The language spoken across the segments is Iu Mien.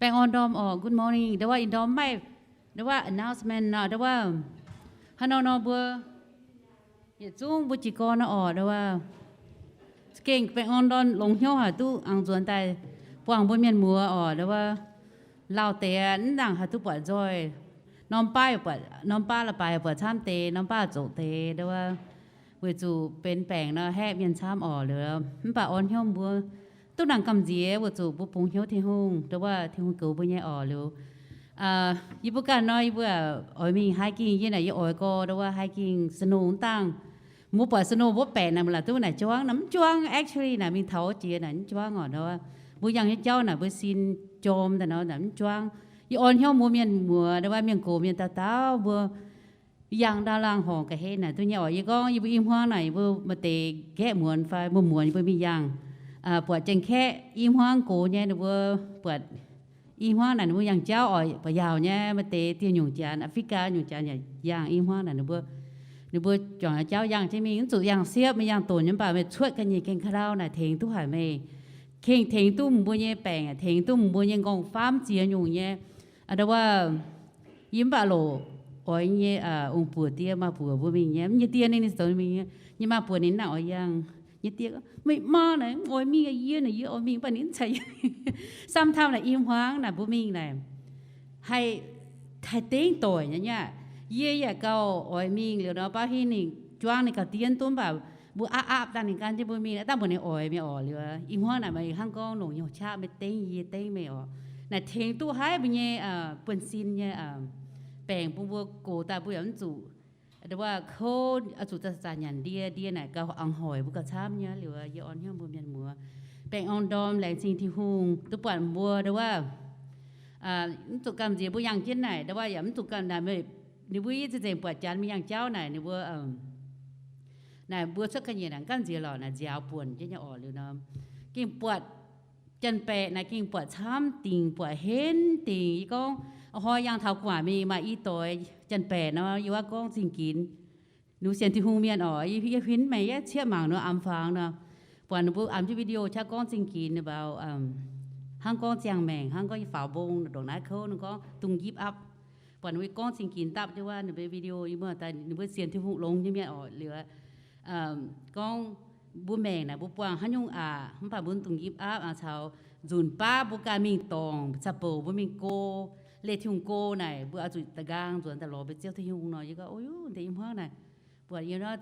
Baengh orn ndorm orqc, good morning. Ndau wuov ih ndorm maaih, ndau wuov announcement nor, ndau wuov haaix nor nor mbuo yietc zungv mbuo jiez gorn nor orqc, ndau wuov za'gengh baengh orn ndorm longx hnyouv haic duqv aengx nzuonx daaih buangh mbuo mienh muoz orqc, ndau wuov lauh deix mv nangc haaix duqv buatc nzoih. Norm baav, norm baav la'baaix buatc camv deix, norm baav zoqc deix, ndau wuov weic zuqc benx baengc nor haeqv mienh camv orqc. Liuz mv baac orn hnyouv mbuo duqv nangc gamh nziex weic zuqc mbuo bungx hnyouv Tin-Hungh, ndau wuov Tin-Hungh goux mbuo nyei orqc. Liuz yie mbuo ganh nor, yie mbuo oix mingh hiking, yie naaic yie oix gorx, ndau wuov hiking snow mv dangh. Mbuo buatc snow mbuo baeqc naaic, mbuo laaix duqv naaic juangv naaic mv juangv. Actually naaic mingh taux jiex naaic mv juangv orqc, ndau wuov mbuo yangh nyei jauv naaic mbuo sin jorm daaih nor naaic mv juangv. Yie orn hnyouv mbuo mienh muoz, ndau wuov mienh gox mienh dauh dauh mbuo yangh ndau laangh horngc ga'hlen naaic duqv nyei orqc. Yie gorngv yie mbuo i hmuangv naaic yie mbuo maaih deix nqaeqv muonz fai muoz-muonz yie mbuo mingh yangh, buatc Janx-Kaeqv i hmuangv gox nyei, ninh mbuo buatc i hmuangv naaic ninh mbuo yangh jauv orqc, ba'yaauc nyei. Maaih deix dieh nyungc janx, Africa nyungc janx yaac yangh i hmuangv naaic ninh mbuo, ninh mbuo juangc jauv yangh jienv mingh, mv zuqc yangh siepv, maiv yangh donx nyei, mv baac meih cuotv ga'nyiec gengh ka'ndau naaic tengx duqv haic meih, gengh tengx duqv mbuo nyei baengc, tengx duqv mbuo nyei nqorngv-faamv ziex nyungc nyei. Ndau wuov yie mv baac loc oix nyei ong-buoc die maa-buoc mbuo mingh nyei, nyei die ninh, ninh zoux mingh nyei, nyei maa-buoc ninh nangc oix yangh. Nyei die gorngv, meih maa naaic mv oix mingh, yie naaic yie oix mingh, mv baac ninh mv caux yie mingh. Sometimes naaic i hmuangv naaic mbuo mingh naaic haih, haih dengv doic nyei aqv. Yie yaac gauh oix mingh liuz nor, baav hingv ninh juangv ninh gauh dien duqv, mv baac mbuo aapv aapv dangh ninh gan jienv mbuo mingh, dangh mbuo ninh oix mingh orqc. Liuz i hmuangv naaic meih hnangv gorngv longc hnyouv qaqv meih dengv yie, dengv meih orqc. Naaic tengx duqv haiv mbuo nyei buonv-sin nyei baengc bun mbuo gox daaih mbuo yaac mv zuqc, ndau wuov kouv, oix zuqc zanc-zanc nyanc ndie, ndie naaic gauh angc hoic mbuo gauh camv nyei. Liuz yie orn hnyouv mbuo mienh muoz baengh orn ndorm laengz zingh Tin-Hungh duqv buatc mbuo, ndau wuov mv zuqc gamh nziex mbuo yangh jienv naaic, ndau wuov yaac mv zuqc gamh naaic, ninh mbuo yie za'gengh buatc janx mingh yangh jauv naaic, ninh mbuo naaic mbuo cuotv ga'nyiec naaic gamh nziex lorqc, naaic nziaaux buonc jienv nyei orqc. Liuz nor gengh buatc janx-baeqc naaic gengh buatc camv dingc, buatc henv dingc. Yie gorngv hnoi yangh taux gu'nguaaic mingh maaih i doix janx-baeqc nor, yie wuov gorngv zingh ginx. Ninh mbuo sienx Tin-Hungh mienh orqc, yie huin maengc yietv cieqv mangc ninh mbuo am fangx nor, buatc ninh mbuo am jienv video qaqv gorngv zingh ginx, ninh mbuo hnangv gorngv ziangh maengc, hnangv gorngv yie faaux mbong ndongc naaiv kouv, ninh gorngv don't give up. Buatc ninh mbuo gorngv zingh ginx dapv jienv wuov ninh mbuo video, yie muoz daaih ninh mbuo sienx Tin-Hungh longx nyei mienh orqc. Liuz gorngv mbuo maengc naaic mbuo buangh haaix nyungc aqc, mv baac mbuo don't give up aqv. Caux nzunc baav mbuo ganh mingh dorngc caqv-bouc, mbuo mingh go, leih Tin-Hungh go naaic, mbuo oix zuqc da'nqaang nzuonx daaih lorz mbuo Ziouv Tin-Hungh nor. Yie gorngv, o, deix i hmuangv naaic, buatc yie nor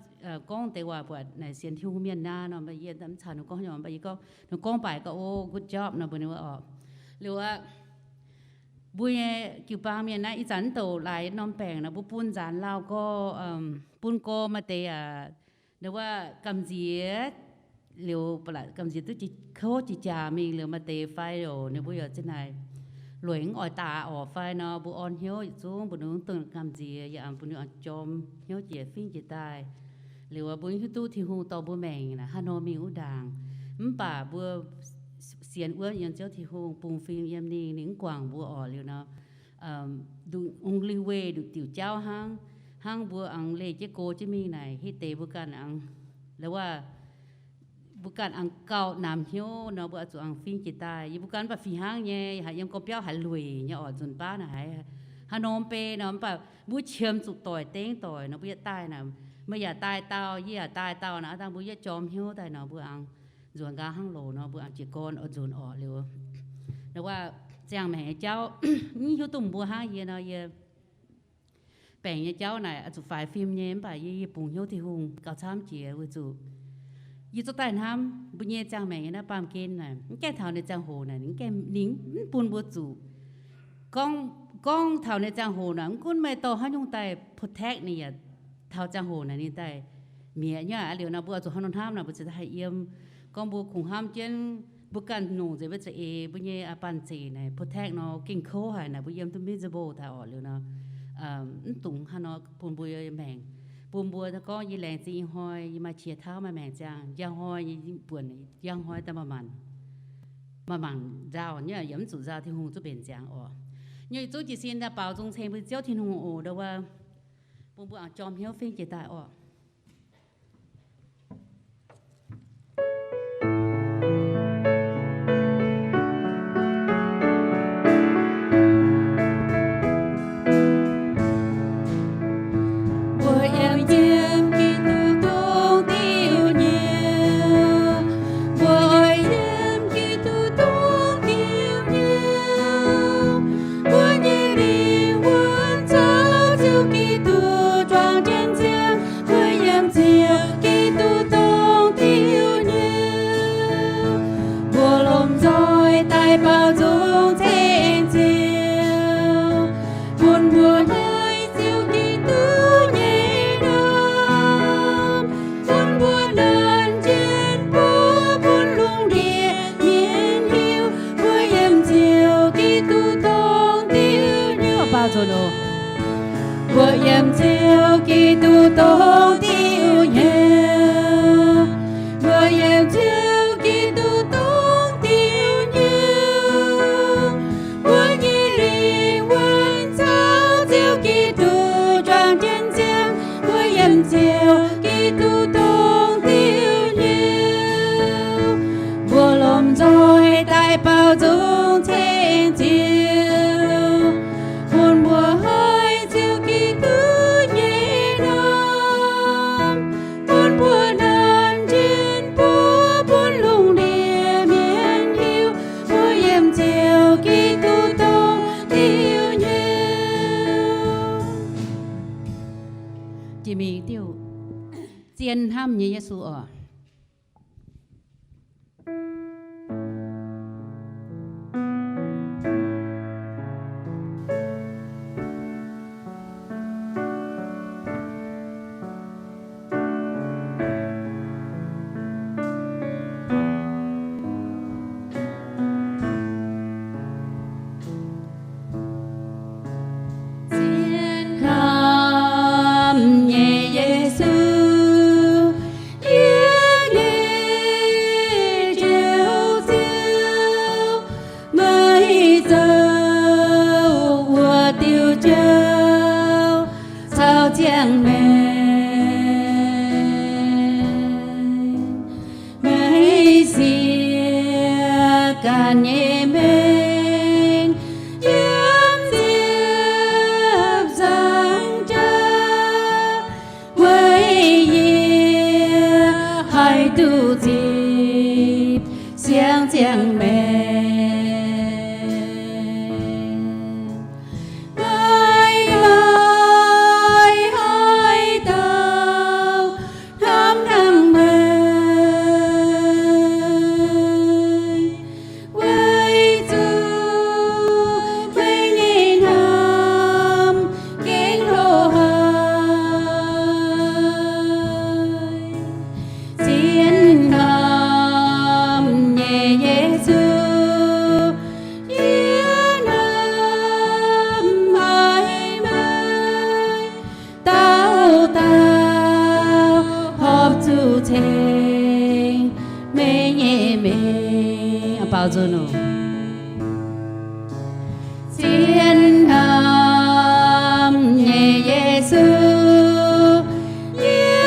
gorngv deix waac buatc naaic sienx Tin-Hungh mienh naaic nor, mv baac yie mv caux ninh gorngv nyei, mv baac yie gorngv, ninh gorngv baac yie gorngv, o, good job nor mbuox ninh wuov orqc. Liuz aqv, mbuo nyei jiu-baang mienh naaiv ih zanc mv douc laaix norm baengc nor, mbuo bun nzaanx lauh gorx, bun gorx maaih deix aac, ndau wuov gamh nziex, liuz ba'laqc gamh nziex duqv kouv jiex jaax mingh, liuz maaih deix fai oc, ninh mbuo yaac zinh naaic lueic mv oix daaih orqc fai nor, mbuo orn hnyouv yietc zungv mbuox ninh mv dungx gamh nziex, yaac bun ninh jorm hnyouv jiex fingv jiex daaih. Liuz mbuo hiuv duqv Tin-Hungh dorh mbuo maengc naaic haaix nor mingh wuov ndaangc, mv baac mbuo sienx wuov yiem Ziouv Tin-Hungh, bungx fim yiem ninh, ninh mv guangc mbuo orqc. Liuz nor, only way nduqc diuc jauv hnangv, hnangv mbuo aengx leih jienv go jienv mingh naaic, hitv deix mbuo ganh aengx, la'wuov, mbuo ganh aengx gauh namx hnyouv nor, mbuo oix zuqc aengx fingv jiex daaih. Yie mbuo ganh mv baac fih hnangv nyei, haiz yiem gorn-biauv haiz lueic nyei orqc, nzunc baav naaic haaix nor mv bei nor, mv baac mbuo qiemx zuqc doic dengv doic nor, mbuo yietv daaih naaic, meih yaac daaih dauh, yie yaac daaih dauh naaic, aav dangh mbuo yietv jorm hnyouv daaih nor, mbuo aengx nzuonx nqaang hnangv loz nor, mbuo aengx jiez gorn oix nzuonx orqc. Liuz nor, wuov ziangh maengc nyei jauv, mv hiuv duqv mbuo hnangv yie nor, yie baengc nyei jauv naaic oix zuqc faix fim nyei, mv baac yie, yie bungx hnyouv Tin-Hungh gauh camv jiex weic zuqc yie zorqv daaih hnamv mbuo nyei ziangh maengc nyei naaiv baamh gen naaic, mv gaengh taux ninh ziangh hoc naaic, ninh mv bun mbuo zuqc gorngv, gorngv taux ninh ziangh hoc naaic, mv gunv meih dorh haaix nyungc daaih protect ninh yaac taux ziangh hoc naaic ninh daaih mi'aqv nyei aqv. Liuz nor mbuo oix zuqc hnangv nor hnamv naaic, mbuo ziouc haih yiem. Gorngv mbuo kungx hnamv jienv mbuo ganh nongc nzengc mbuo za'eix, mbuo nyei banh zeic naaic protect nor gengh kouv haic naaic, mbuo yiem duqv miserable daaih orqc. Liuz nor mv dungx haaix nor bun mbuo maengc, bun mbuo gorngv yie laengz zingh ih hnoi yie maaih qiex tauv maaih maengc ziangh, njang hnoi yie buonc, njang hnoi daaih maaih mangc, maaih mangc nzauh nyei, yaac mv zuqc nzauh, Tin-Hungh zungv mbenc ziangx orqc. Nyei zungv jiez sin daaih baaux nzung ceng mbuo Ziouv Tin-Hungh oc. Ndau wuov bun mbuo aengx jorm hnyouv fingv jiex daaih orqc. Ziouv Giduc dongh diuh hnyouv, mbuo lomh nzoih daaih baaux nzung ceng Ziouv, bun mbuo hnoi Ziouv Giduc nyei norm, bun mbuo ndanc jienv buov bun lungh ndiev mienh hiuv, mbuo yiem Ziouv Giduc dongh diuh hnyouv. Baaux nzung oc. Mbuo yiem Ziouv Giduc dongh diuh hnyouv. Mbuo yiem Ziouv Giduc dongh diuh hnyouv. Mbuo nyei lingh wuonh caux Ziouv Giduc juang jienv ziangh. Mbuo yiem Ziouv Giduc dongh diuh hnyouv. Mbuo lomh nzoih daaih baaux nzung ceng Ziouv, bun mbuo hnoi Ziouv Giduc nyei norm, bun mbuo ndanc jienv buov bun lungh ndiev mienh hiuv, mbuo yiem Ziouv Giduc dongh diuh hnyouv. Jiex mingh diuh, Zien Hnamv Nyei Yesu oc. Zien hnamv nyei Yesu, yie nyei Ziouv, Ziouv, meih zoux wuov diuh jauv caux ziangh maengc. Meih sieqv ganh nyei maengc yiem ziepc nzaangc jaax, weic yie haih duqv zipc siang ziangh maengc. Meih maaih haaix dauh hnamv hnangv meih, weic zuqc meih nyei hnamv gengh hlo haic. Zien hnamv nyei Yesu, yie hnamv haic meih, dauh dauh horpc zuqc ceng meih nyei mengh. Baaux nzunc oc. Zien hnamv nyei Yesu, yie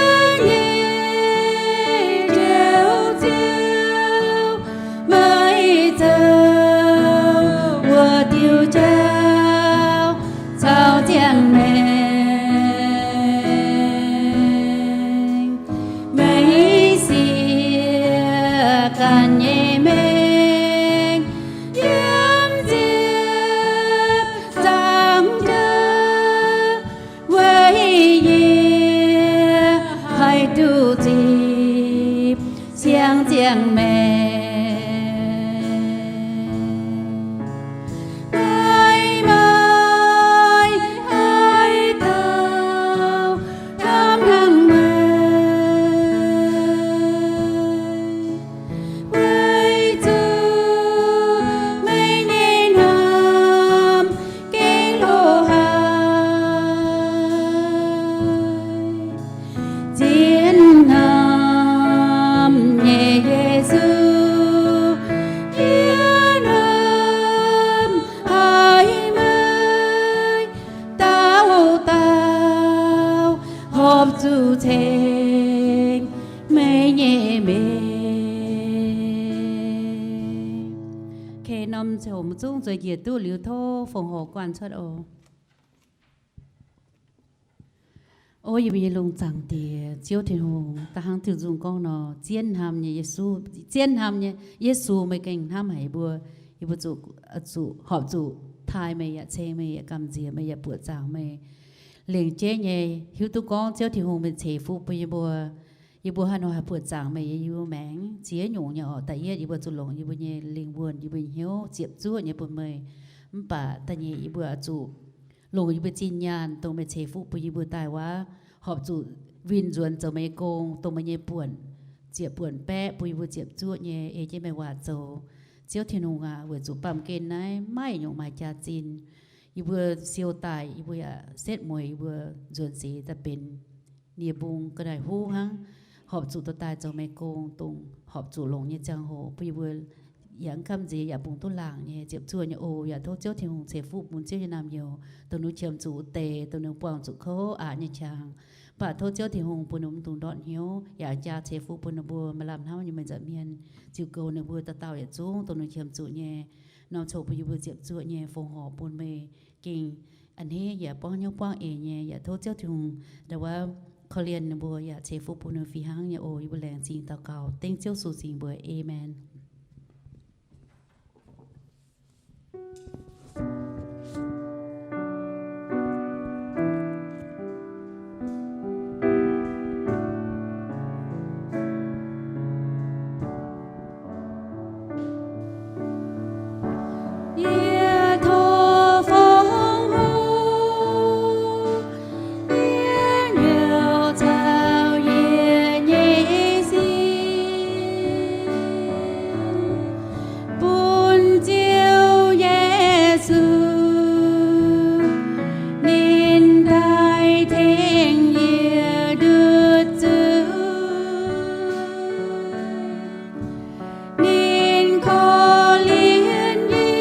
nyei Ziouv, Ziouv, meih zoux wuov diuh jauv caux ziangh maengc. Meih sieqv ganh nyei maengc yiem ziepc nzaangc jaax, weic yie haih duqv zipc siang ziangh maengc. Meih maaih haaix dauh hnamv hnangv meih, weic zuqc meih nyei hnamv gengh hlo haic. Zien hnamv nyei Yesu, yie hnamv haic meih, dauh dauh horpc zuqc ceng meih nyei mengh. Kei norm ziouc mv zungv zueiz njiec duqv liuz tov fongc horc guanh cuotv oc. O yie mbuo nyei lungh zaangc Diex, Ziouv Tin-Hungh, da'hnangv diuh nzung gorngv nor, zien hnamv nyei Yesu, zien hnamv nyei Yesu meih gengh hnamv haic yie mbuo. Yie mbuo zuqc, zuqc horpc zuqc taaih meih yaac ceng meih yaac gamh nziex meih yaac buoqc zaangc meih. lengc jeiv nyei hiuv duqv gorngv Ziouv Tin-Hungh meih ceix fuqv bun yie mbuo. Yie mbuo haaix nor haih buoqc zaangc meih yie mbuo maengc ziex nyungc nyei oc. Da'yietv, yie mbuo zuqc longc yie mbuo nyei lingh wuonh, yie mbuo nyei hnyouv ziepc zuoqv nyei bun meih. Mv baac da'nyeic, yie mbuo zuqc longc yie mbuo zinh nyaanh dongh meih ceix fuqv bun yie mbuo daaih wuov, horpc zuqc winh nzuonx zoux meih nyei gong, dongh meih nyei buonc, ziepc buonc baeqv bun yie mbuo ziepc zuoqv nyei ei jienv meih waac zoux. Ziouv Tin-Hungh aac, weic zuqc baamh gen naaiv maaih nyungc maaih jaax-zinh. Yie mbuo siou daaih, yie mbuo yaac setv mueiz yie mbuo nzuonx seix daaih benx nie-mbung ga'naaiv huv hnangv, horpc zuqc dorh daaih zoux meih gong, dongh horpc zuqc longc nyei ziangh hoc bun yie mbuo yaac mv gamh nziex yaac bungx duqv laangc nyei ziepc zuoqv nyei oc. Yaac tov Ziouv Tin-Hungh ceix fuqv bun Ziouv nyei naamh nyouz, dongh ninh qiemx zuqc wuov deix, dongh ninh buangh zuqc kouv aqc nyei qangx. Mv baac tov Ziouv Tin-Hungh bun ninh mv dungx ndortv hnyouv, yaac jaa ceix fuqv bun ninh mbuo maaih lamh hnamv nyei meih nza'hmien, ziux goux ninh mbuo dauh dauh yietc zungv dongh ninh qiemx zuqc nyei norm coc bun yie mbuo ziepc zuoqv nyei fongc horc bun meih gengh a'hneiv yaac buangv hnyouv buangv eix nyei. Yaac tov Ziouv Tin-Hungh ndau wuov korv-lienh ninh mbuo yaac ceix fuqv bun ninh fih hnangv nyei oc. Yie mbuo laengz zingh daux gaux dengv Ziouv Yesu nyei mbuox, aamen. Yie tov fongc hungh, yie hnyouv caux yie nyei sin bun Ziouv Yesu, ninh daaih tengx yie ndutv zuqc. Ninh korv-lienh yie,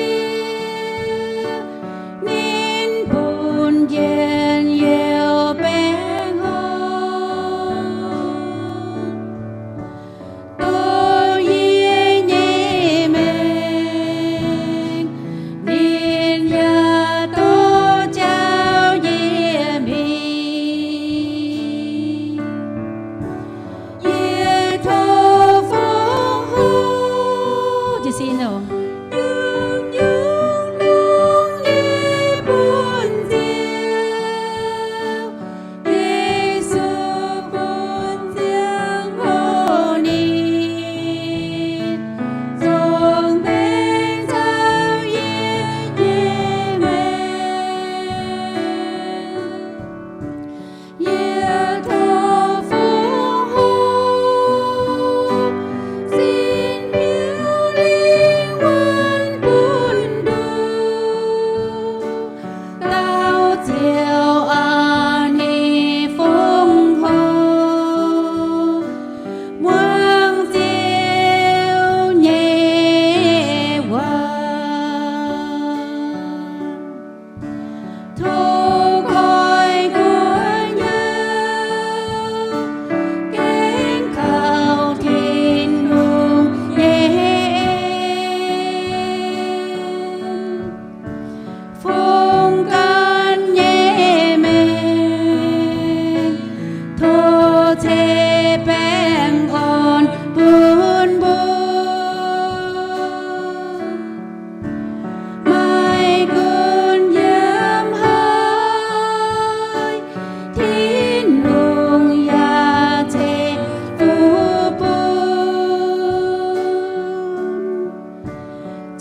ninh bun njien-youh baengh orn, doqc yie nyei maengc, ninh yaac doqc jauv yie mingh. Yie tov fongc hungh, nyungc-nyungc longx nyei bun Ziouv Yesu, bun ziangh hoc ninh zorngh baengc caux yie nyei maengc. Yie tov fongc hungh, sin hnyouv lingh wuonh bun nduqc, dauh Ziouv aac, ninh fongc hungh, muangx Ziouv nyei waac. Tov koiv guoqv nyei, gengh kaux Tin-Hungh nyei en, fungx ganh nyei maengc, tov ceix baengh orn bun mbuo. Maaih gunv yiem haaix, Tin-Hungh yaac ceix fuqv bun.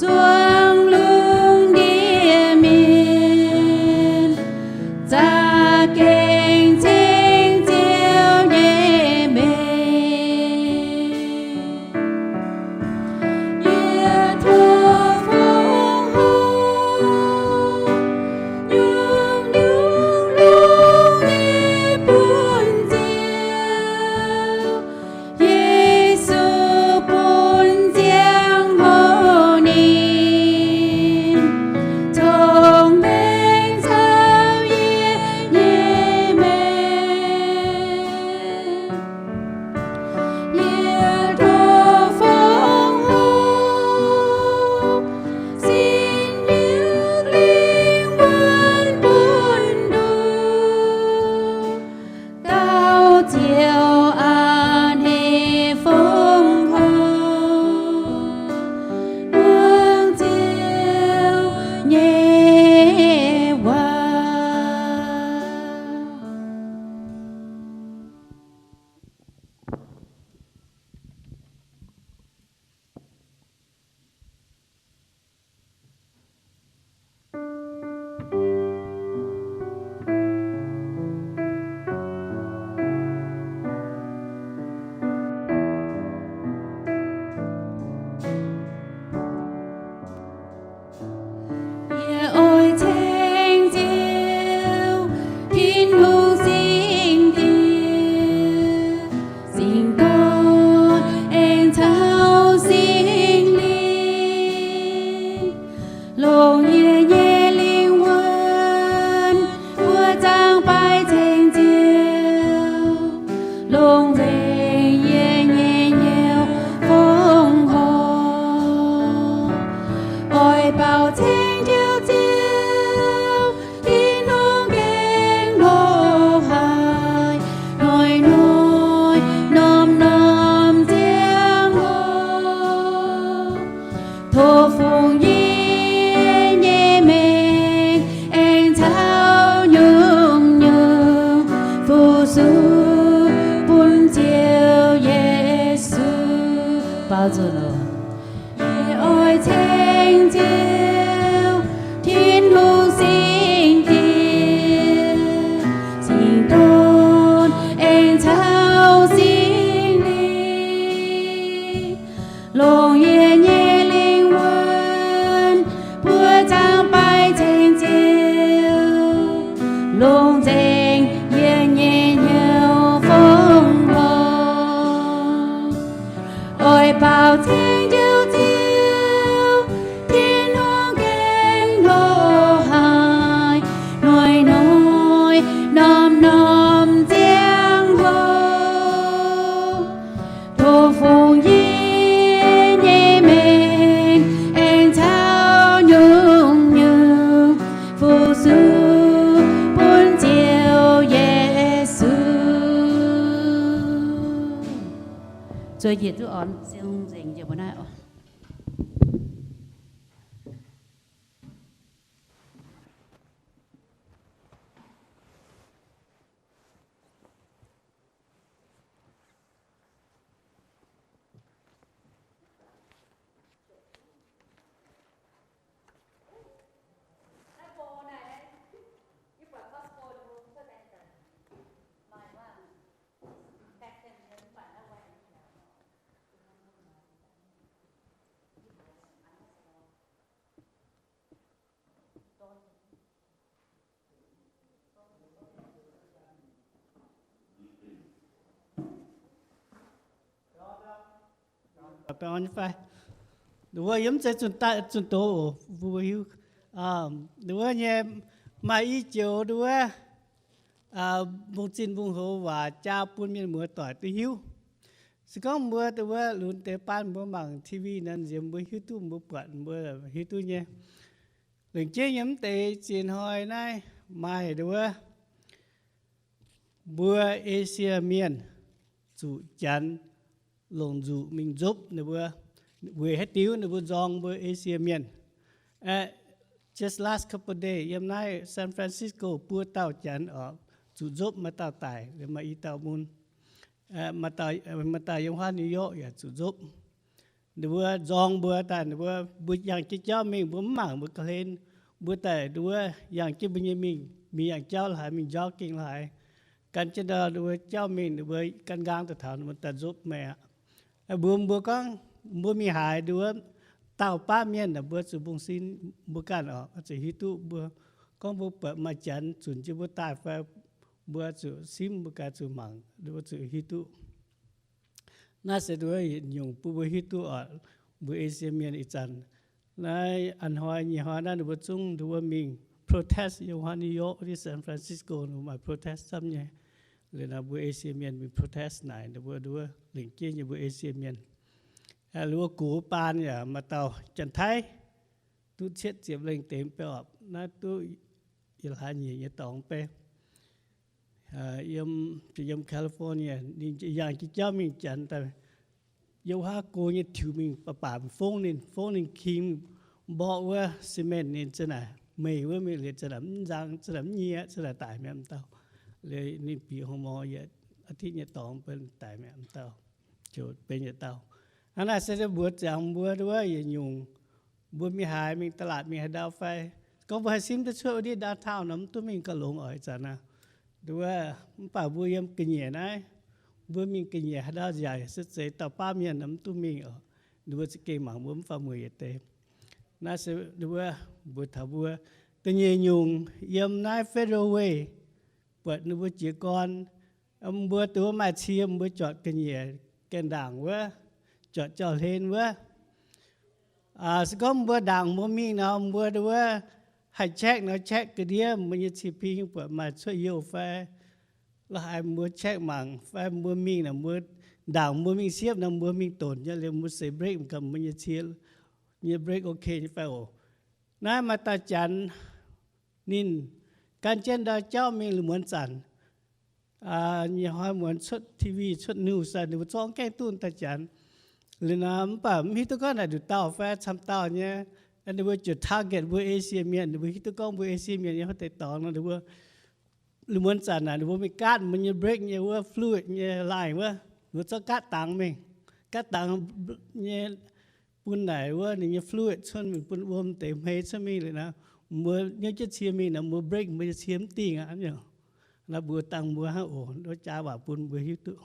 Zuangx lungh ndiev mienh za'gengh ceng Ziouv nyei mengh. Longc nzengc yie nyei hnyouv fongc horc, oix baaux ceng Ziouv Ziouv, Tin-Hungh gengh loz-haaix, hnoi-hnoi norm-norm ziangh hoc. Tov fungx yie nyei mengh aengx caux nyungc-nyungc fu-sux bun Ziouv Yesu. Baaux nzunc oc. Yie oix ceng Ziouv Tin-Hungh Singx Diex, Singx Dorn aengx caux Singx Lingh, longc yie nyei lingh wuonh buo zaangc baaix ceng Ziouv, longc nzengc yie nyei hnyouv fongc horc. Oix baaux ceng Ziouv Ziouv, Tin-Hungh gengh loz-haaix, hnoi-hnoi norm-norm ziangh hoc. Tov fungx yie nyei mengh aengx caux nyungc-nyungc fu-sux bun Ziouv Yesu. Zuov njiec duqv orn, siang nzengc njiec mbuo naaiv oc. Baengh orn nyei fai? Ninh mbuo yiem mv zeiz zunh doz oc, mbuo hiuv. Ninh mbuo nyei maaih i joux ninh mbuo mbungv-zinh mbungv-houx waac jaa bun mienh muoz-doic duqv hiuv. Se gorngv mbuo, ninh mbuo lunx deix baan mbuo mangc T V nor, nziex mbuo hiuv duqv, mbuo buatc, mbuo hiuv duqv nyei. Lengc jeiv yiem mv deix ziex hnoi naaiv maaih ninh mbuo, mbuo Esie Mienh zuqc Janx longc nzuqc mingh nzopv ninh mbuo. Weic haaix diuc ninh mbuo nzorng mbuo Esie Mienh? Just last couple days yiem naaiv San Francisco buo dauh Janx oc, zuqc nzopv, maaih dauh daic, maaih i dauh mun. Maaih dauh yiem huaav New York yaac zuqc nzopv. Ninh mbuo nzorng mbuo daaih, ninh mbuo, mbuo yangh jienv jauv mingh, mbuo mv mangc mbuo ga'hlen. Mbuo daaih ninh mbuo yangh jienv mbuo nyei mingh, mingh yangh jauv la'haaix, mingh jauv gengh la'haaix. Gan jienv ndau ninh mbuo jauv mingh, ninh mbuo gan nqaang daaih taux ninh mbuo daaih nzopv meih aqv. Mbuo, mbuo gorngv mbuo mingh haaix, ninh mbuo dauh baav mienh naaic mbuo zuqc mbungh sin mbuo ganh oc, zuqc hiuv duqv mbuo. Gorngv mbuo buatc maaih Janx zunc jienv mbuo daaih fai, mbuo zuqc simv, mbuo ganh zuqc mangc, mbuo zuqc hiuv duqv. Naaiv se nduov yietc nyungc bun mbuo hiuv duqv oc, mbuo Esie Mienh ih zanc naaiv a'hnoi nyei hnoi naaiv ninh mbuo zungv nduov mingh protest yiem huaav New York, San Francisco ninh maaih protest camv nyei. Liuz naaiv mbuo Esie Mienh mingh protest naaic ninh mbuo nduov lengc jeiv nyei mbuo Esie Mienh. Liuz wuov gox baan yaac maaih dauh Janx-Taiv duqv cietv ziepc lengh deix mv bei oc, naaiv duqv yietc hlaax nyeic nyei dorngx mv bei. Yiem, yiem California ninh yangh jienv jauv mingh Janx daaih, yiem wuov haav go nyei tiux mingh baac baac fongv ninh, fongv ninh king, mborqv wuov cement ninh za'naaic meih wuov mingh liuz za'naaic mv nzang, za'naaic mv nyie, za'naaic daic mi'aqv m'dauh. Liuz ninh bieqc hmorngx yietc aa tiqv nyei dorngx benx daic mi'aqv m'dauh, ziouc benx yietc dauh. Hnangv naaic se mbuox ziangx mbuo nduov yietc nyungc, mbuo mingh haaix, mingh ตลาด mingh haaix ndau fai, gorngv mbuo haih simv duqv cuotv wuov ndiev downtown nor mv duqv mingh gauh longx oc ih zanc naaiv. Nduov, mv baac mbuo yiem ga'nyiec naaiv, mbuo mingh ga'nyiec haaix ndau nziaauc se zeiz dauh baav mienh nor mv duqv mingh oc. Ninh mbuo za'gengh mangc mbuo mv faaux mueic yietc deix. Naaiv se ninh mbuo mbuox taux mbuo da'nyeic nyungc yiem naaiv Federal Way buatc ninh mbuo jiez gorn, mbuo dongh maaih cie mbuo juatc ga'nyiec gaengh ndaangc wuov, juatc jauv-hlen wuov. Se gorngv mbuo ndaangc mbuo mingh nor, mbuo wuov haih check nor check ga'ndiev mbuo nyei cie-ping buatc maaih cuotv youh fai, la'haaix mbuo check mangc fai mbuo mingh naaic, mbuo ndaangc mbuo mingh siepv nor, mbuo mingh donx nyei liuz mbuo seix break gaax mbuo nyei cie, nyei break ok nyei fai oc. Naaiv maaih dauh janx ninh gan jienv ndau jauv mingh lungh muonz zanc, nyei hnoi muonz cuotv T V cuotv news daaih, ninh mbuo zorqv gaengh duqv dauh janx. Liuz nor mv baac mv hiuv duqv gorngv naaic nduqc dauh fai camv dauh nyei, ninh mbuo ziouc target mbuo Asia mienh. Ninh mbuo hiuv duqv gorngv mbuo Asia mienh nyei haaix deix dorngx nor, ninh mbuo lungh muonz zanc naaic ninh mbuo mingh gaatv mbuo nyei break nyei wuov fluid nyei line wuov, ninh mbuo zorqv gaatv dangx mingh, gaatv dangx nyei bun naaic wuov ninh nyei fluid cuotv mingh, bun wuom deix hmei cuotv mingh liuz nor, mbuo hnyouv jienv cie mingh nor, mbuo break mbuo nyei cie mv dingh aqv. Naaiv mbuo dangh mbuo hnangv oc, jaa waac bun mbuo hiuv duqv.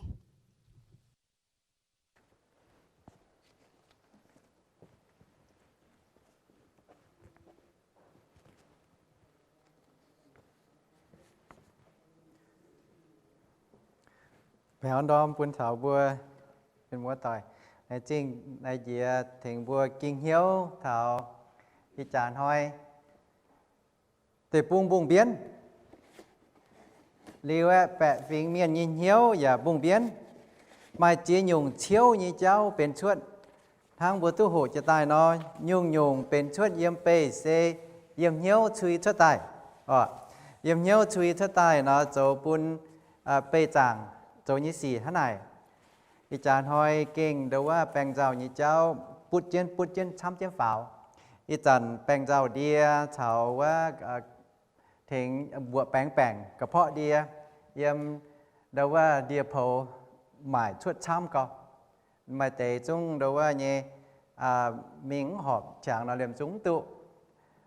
Baengh orn ndorm bun taux mbuo mienh muoz-doic. Naaiv zingh naaiv njiec tengx mbuo ging hnyouv taux ih jaax hnoi deic-bung mbungh mbienv. Liuz aeqv, baeqc fingx mienh nyei hnyouv yaac mbungh mbienv. Maaih ziex nyungc ciouv nyei jauv benx cuotv. Hnangv mbuo duqv hoqc jiex daaih nor, nyungc-nyungc benx cuotv yiem beih se yiem hnyouv cui cuotv daaih. Yiem hnyouv cui cuotv daaih nor, zoux bun beih zaangc zoux nyei sic hnangv naaic. Ih jaax hnoi gengh ndo wuov baengh nzauh nyei jauv butv jienv butv jienv camv jienv faaux. Ih zanc baengh nzauh ndie caux wuov tengx mbuoqc baengx baengc ga'porqv ndie yiem ndo wuov ndie-poux maaic cuotv camv gau. Maaih deix zungv ndo wuov nyei mingh mv horpc qangx nor liemh zungv mv duqv.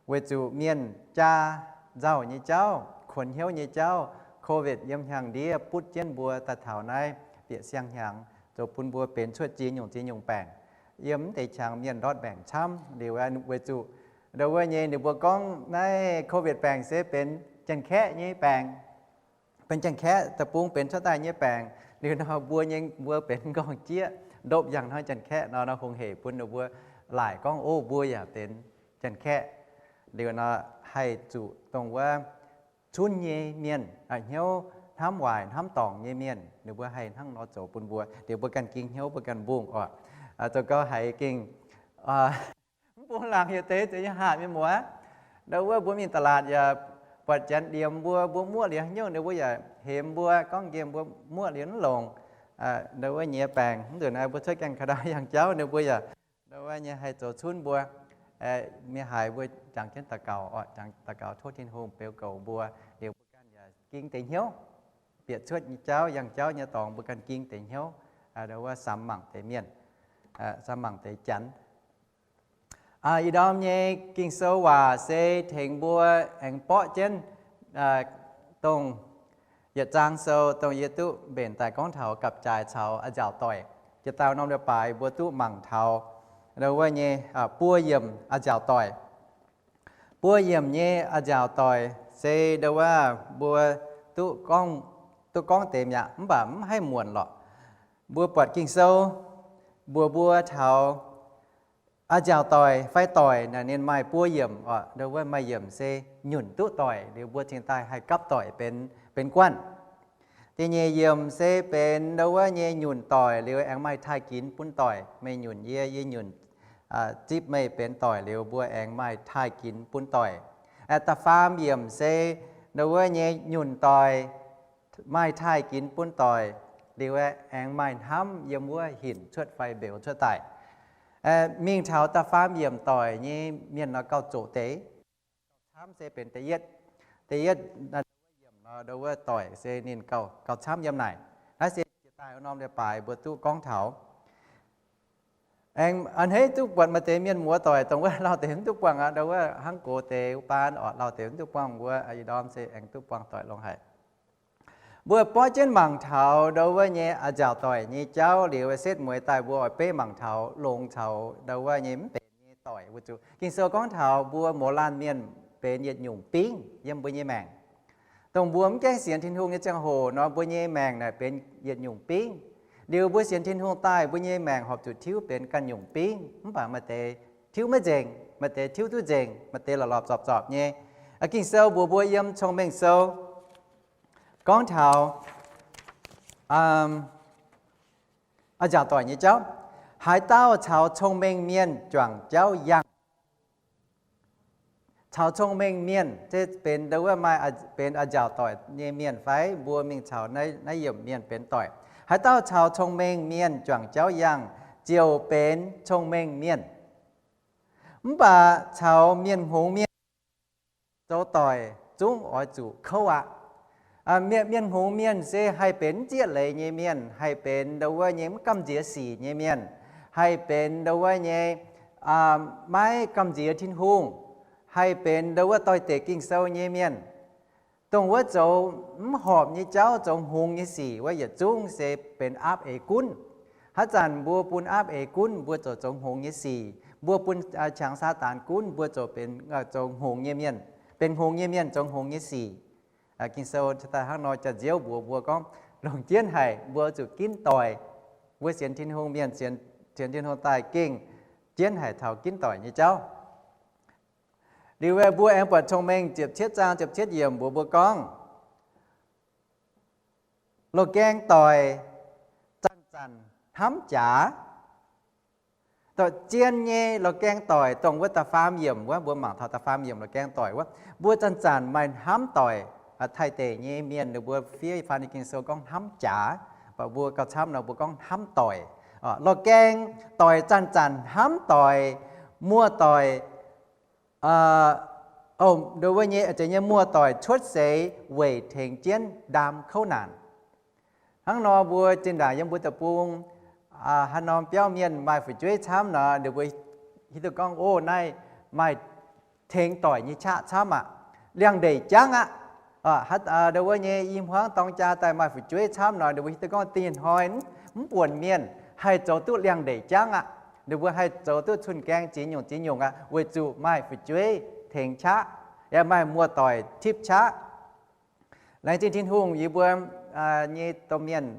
Weic zuqc mienh jaa nzauh nyei jauv, kuonx hnyouv nyei jauv, COVID yiem hnyangx-ndiev butv jienv mbuo daaih taux naaiv bieqc siang-hnyangx, zoux bun mbuo benx cuotv ziex nyungc ziex nyungc baengc. Yiem mv deix qangx mienh ndortv mbaengc camv liuz, weic zuqc ndo wuov nyei ninh mbuo gorngv naaiv COVID baengc se benx janx-kaeqv nyei baengc, benx janx-kaeqv deic-bung benx cuotv daaih nyei baengc. Liuz nor mbuo nyei mbuo benx nqorngv-jieqv ndopv yangh hnoi janx-kaeqv nor, nor hungh hec bun ninh mbuo laaic gorngv, o, mbuo yaac benx janx-kaeqv. Liuz nor haih zuqc dongh wuov cunv nyei mienh, hnyouv hnamv waaic hnamv dorngc nyei mienh, ninh mbuo haih hnangv nor zoux bun mbuo. Liuz mbuo ganh ging hnyouv mbuo ganh mbungh oc. Zoux gau haiz gengh mv bung laangc yietc deix zeix nyei hatc mienh muoz. Ndo wuov mbuo mingh da'laatc yaac buatc janx ndiemx mbuo, mbuo muoqv liuz haaix nyungc ninh mbuo yaac hemx mbuo, gorngv nqemh mbuo muoqv liuz mv longc. Ndo wuov nyiex baengc, mv nzunc naaiv mbuo cuotv gaengh ka'ndau yangh jauv ninh mbuo yaac ndo wuov nyei haih zoux cunv mbuo. Mienh haiz mbuo jangx jienv daux gaux, jangx daux gaux tov Tin-Hungh beu goux mbuo. Liuz mbuo ganh yaac ging deix hnyouv, bieqc cuotv nyei jauv, yangh jauv nyei dorngx mbuo ganh ging deix hnyouv, ndo wuov samx mangc deix mienh, samx mangc deix janx. Ih ndorm nyei Ging-Sou waac se tengx mbuo aengx borqv jienv dongh yietc zaang sou, dongh yie duqv mbenc daaih gorngv taux gapv-jaaix caux a'nziaauc doic. Jiex daaih norm leiz-baaix mbuo duqv mangc taux ndo wuov nyei buo yiemc a'nziaauc doic. Buo yiemc nyei a'nziaauc doic se ndo wuov mbuo duqv gorngv, duqv gorngv deix mi'aqv, mv baac mv haih muonc lorqc. Mbuo buatc Ging-Sou mbuox mbuo taux a'nziaauc doic fai doic naaic ninh maaih buo yiemc oc. Ndo wuov maaih yiemc se nyunc duqv doic liuz mbuo cingx daaih haih gapv doic benx, benx guanh. Da'nyeic yiemc se benx ndo wuov nyei nyunc doic liuz aengx maaih taaih ginx bun doic. Meih nyunc yie, yie nyunc zipv meih benx doic liuz mbuo aengx maaih taaih ginx bun doic. Da'faam yiemc se ndo wuov nyei nyunc doic maaih taaih ginx bun doic liuz aengx maaih hnamv yiem wuov hinc cuotv fai mbeux cuotv daaih. Mingh taux da'faam yiemc doic nyei mienh nor gauh zoqc deix. Camv se benx da'yietv, da'yietv yiemc nor ndo wuov doic se ninh gauh, gauh camv yiem naaic. Naaiv se jiex daaih norm leiz-baaix mbuo duqv gorngv taux. Aengx a'hneiv duqv buatc maaih deix mienh muoz doic dongh wuov lauh deix mv duqv buangh aqv. Ndo wuov hnangv gox deix wuov baan oc, lauh deix mv duqv buangh, mbuo ih ndorm se aengx duqv buangh doic longx haic. Mbuo borqv jienv mangc taux ndo wuov nyei a'nziaauc doic nyei jauv liuz, setv mueiz daaih mbuo oix beiv mangc taux longx caux ndo wuov nyei mv benx nyei doic. Weic zuqc Ging-Sou gorngv taux mbuo mouz laanh mienh benx yietc nyungc bingv yiem mbuo nyei maengc. Dongh mbuo mv gaengh sienx Tin-Hungh nyei ziangh hoc nor, mbuo nyei maengc naaic benx yietc nyungc bingv. Liuz mbuo sienx Tin-Hungh daaih, mbuo nyei maengc horpc zuqc tiuv benx ganh nyungc bingv. Mv baac maaih deix tiuv maiv nzengc, maaih deix tiuv duqv nzengc, maaih deix lorpc lorpc zorpc zorpc nyei. Ging-Sou mbuox mbuo yiem Cong-Mengh Sou gorngv taux A'nziaauc doic nyei jauv. Haaix dauh caux cong-mengh mienh juangc jauv yangh. Caux cong-mengh mienh, se benx ndo wuov maaih benx a'nziaauc doic nyei mienh fai mbuo mingh caux naaiv yiemc mienh benx doic. Haaix dauh caux cong-mengh mienh juangc jauv yangh, ziouc benx cong-mengh mienh. Mv baac caux mienh hngongx mienh zoux doic zungv oix zuqc kouv aqv. Mienh hngongx mienh se haih benx mv zieqv leiz nyei mienh, haih benx ndo wuov nyei mv gamh nziex sic nyei mienh, haih benx ndo wuov nyei maiv gamh nziex Tin-Hungh, haih benx ndo wuov doix-dekc Ging-Sou nyei mienh. Dongh wuov zoux mv horpc nyei jauv, zoux hngongx nyei sic wuov yietc zungv se benx aapv eix gunv. Haaix zanc mbuo bun aapv eix gunv, mbuo zoux zoux hngongx nyei sic. Mbuo bun qangx Saadaan gunv, mbuo zoux benx zoux hngongx nyei mienh, benx hngongx nyei mienh zoux hngongx nyei sic. Ging-Sou daaih hnangv nor jaax-nziouv mbuox mbuo gorngv, longc jienv haic mbuo zuqc ginv doic. Mbuo sienx Tin-Hungh mienh, sienx Tin-Hungh daaih gengh jienv haic taux ginv doic nyei jauv. Liuz mbuo aengx buatc Cong-Mengh ziepc cietv zaang ziepc cietv yiemc mbuox mbuo gorngv, loz-gaeng doic zanc-zanc hnamv jaax. Zien nyei loz-gaeng doic, dongh wuov da'faam yiemc wuov, mbuo mangc taux da'faam yiemc loz-gaeng doic wuov, mbuo zanc-zanc maaih hnamv doic. Taiv deic nyei mienh ninh mbuo fiev faan nyei Ging-Sou gorngv hnamv jaax, mv baac mbuo gauh camv nor mbuo gorngv hnamv doic. Loz-gaeng doic zanc-zanc hnamv doic, muoz-doic, ndo wuov nyei, nyei muoz-doic cuotv seix weic tengx jienv ndaam kouv naanc. Hnangv nor mbuo zinh ndaangc yiem mbuo deic-bung, haaix norm biauv mienh maaih fu'jueiv camv nor, ninh mbuo hiuv duqv gorngv, o, naaiv maaih tengx doic nyei qaqv camv aqv, liangx-ndeic jangv aqv. Ndo wuov nyei i hmuangv dorng jaa daaih maaih fu'jueiv camv nor, ninh mbuo hiuv duqv gorngv da'nyeic hnoi mv buonc mienh haih zoux duqv liangx-ndeic jangv aqv. Ninh mbuo haih zoux duqv cun-gaeng ziex nyungc ziex nyungc aqv, weic zuqc maaih fu'jueiv tengx qaqv, yaac maaih muoz-doic tipv qaqv. Laengz zingh Tin-Hungh yie mbuo nyei domh mienh,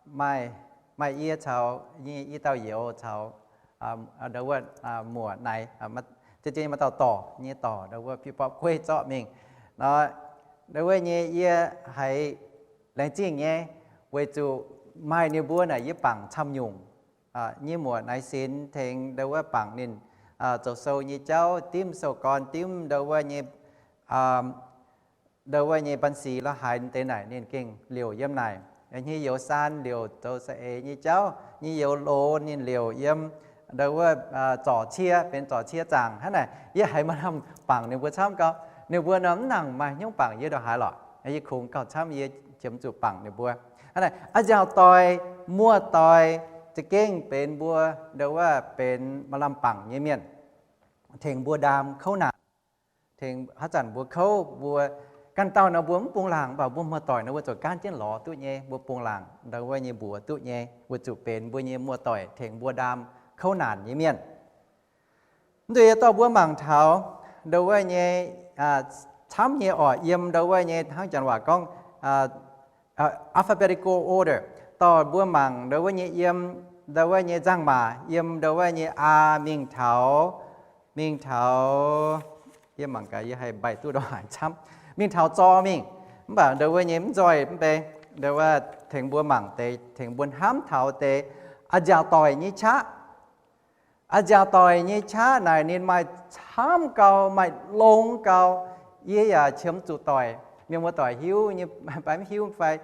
maaih, maaih yie caux nyei i dauh youz caux ndo wuov muoc naaic, ziex ziex maaih dauh dorc nyei dorc ndo wuov biv borqv gueiv zorqv mingh. Ndo wuov nyei yie haiz laengz zingh nyei, weic zuqc maaih ninh mbuo naaic yie bangc camv nyungc nyei muoc naaiv sinx tengx ndo wuov bangc ninh zoux sou nyei jauv dimv, sou gorn dimv, ndo wuov nyei, ndo wuov nyei ban si la'haaix deix naaic ninh gengh liouc yiem naaic. Nyei youz Saan liouc zoux saeng-eix nyei jauv, nyei youz Loz ninh liouc yiem ndo wuov zorc cie, benx zorc cie zaangc hnangv naaic. Yie haiz maaih lamh bangc ninh mbuo camv gau. Ninh mbuo nor mv nangc maaih hnyouv bangc yie ndongc haaix lorqc. Yie kungx gauh camv yie qiemx zuqc bangc ninh mbuo. Hnangv naaic a'nziaauc doic, muoz-doic za'gengh benx mbuo ndo wuov benx maaih lamh bangc nyei mienh, tengx mbuo ndaam kouv naanc, tengx haaix zanc mbuo kouv mbuo ganh dauh nor mbuo mv bungx laangc, mv baac mbuo muoz-doic nor mbuo ziouc gaanv jienv lorz duqv nyei, mbuo bungx laangc ndo wuov nyei mbuox duqv nyei, weic zuqc benx mbuo nyei muoz-doic tengx mbuo ndaam kouv naanc nyei mienh. Mv nzunc yie dorh mbuo mangc taux ndo wuov nyei camv nyei orqc, yiem ndo wuov nyei hnangv janx waac gorngv alphabetical order. Dorh mbuo mangc ndo wuov nyei yiem ndo wuov nyei nzangc-maac, yiem ndo wuov nyei aa mingh taux, mingh taux, yie mangc gaax yie haih mbaih duqv ndongc haaix camv, mingh taux zor mingh. Mv baac ndo wuov nyei mv nzoih mv bei, ndo wuov tengx mbuo mangc deix, tengx mbuo hnamv taux deix a'nziaauc doic nyei qaqv. A'nziaauc doic nyei qaqv naaic ninh maaih camv gau, maaih longx gau. Yie yaac qiemx zuqc doic, mienh muoz-doic hiuv nyei fai mv hiuv fai,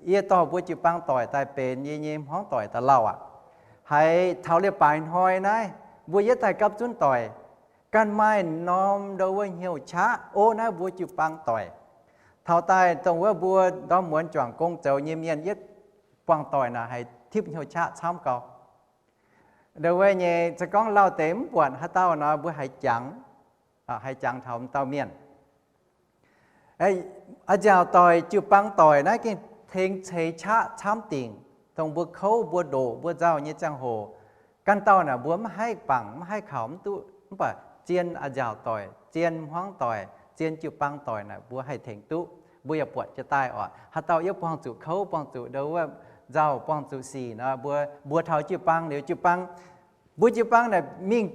yie dorh mbuo jiu-baang doic daaih benx yie nyei hmuangv doic daaih lauh aqv. Haiz taux leiz-baaix hnoi naaiv mbuo yietv daaih gapv zunv doic, ganh maaih norm ndo wuov hnyouv qaqv. O, naaiv mbuo jiu-baang doic. Taux daaih dongh wuov mbuo ndorm muonz juangc gong zoux nyei mienh yietv buangh doic naaic haiz tipv hnyouv qaqv camv gau. Ndo wuov nyei se gorngv lauh deix mv buatc haaix dauh nor mbuo haiz jangx, haiz jangx taux m'dauh mienh. A'nziaauc doic, jiu-baang doic naaiv gengh tengx ceix qaqv camv dingc. Dongh mbuo kouv, mbuo ndoqc, mbuo nzauh nyei ziangh hoc, ganh dauh naaic mbuo mv haih bangc, mv haih kaux mv duqv. Mv baac zien a'nziaauc doic, zien hmuangv doic, zien jiu-baang doic naaic mbuo haih tengx duqv. Mbuo yaac buatc jiex daaih oc, haaix dauh yie buangh zuqc kouv, buangh zuqc ndo wuov nzauh, buangh zuqc sic nor, mbuo mbuox taux jiu-baang liuz, jiu-baang mbuo jiu-baang naaic mingh,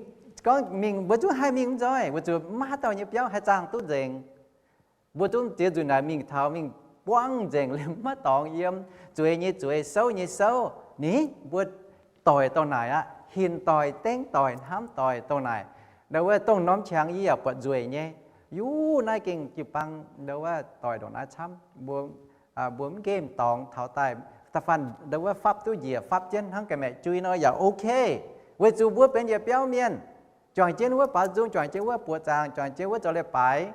gorngv mingh mbuo zungv haih mingh mv nzoih, weic zuqc mv maaih haaix dauh nyei biauv haih zaangh duqv nzengc. Mbuo zungv ziex nzunc naaic mingh taux mingh buangv nzengc, liemh maiv dorngx yiem, zueiz nyei zueiz, souv nyei souv. Ni, mbuo doic dongh naaic aqv. Hinc doic, dengv doic, hnamv doic dongh naaic. Ndau wuov dongh norm qangx yie yaac buatc nzueic nyei. Yuv naaiv gengh jiu-baang ndau wuov doic ndongc naaiv camv. Mbuo, mbuo mv nqemh dorngx taux daaih, da'faanh ndau wuov fapv duqv njiec, fapv jienv hnangv ga'maeqc jui nor yaac ok. Weic zuqc mbuo benx yietc biauv mienh, juangc jienv wuov baaux nzung, juangc jienv wuov buoqc zaangc, juangc jienv wuov zoux leiz-baaix.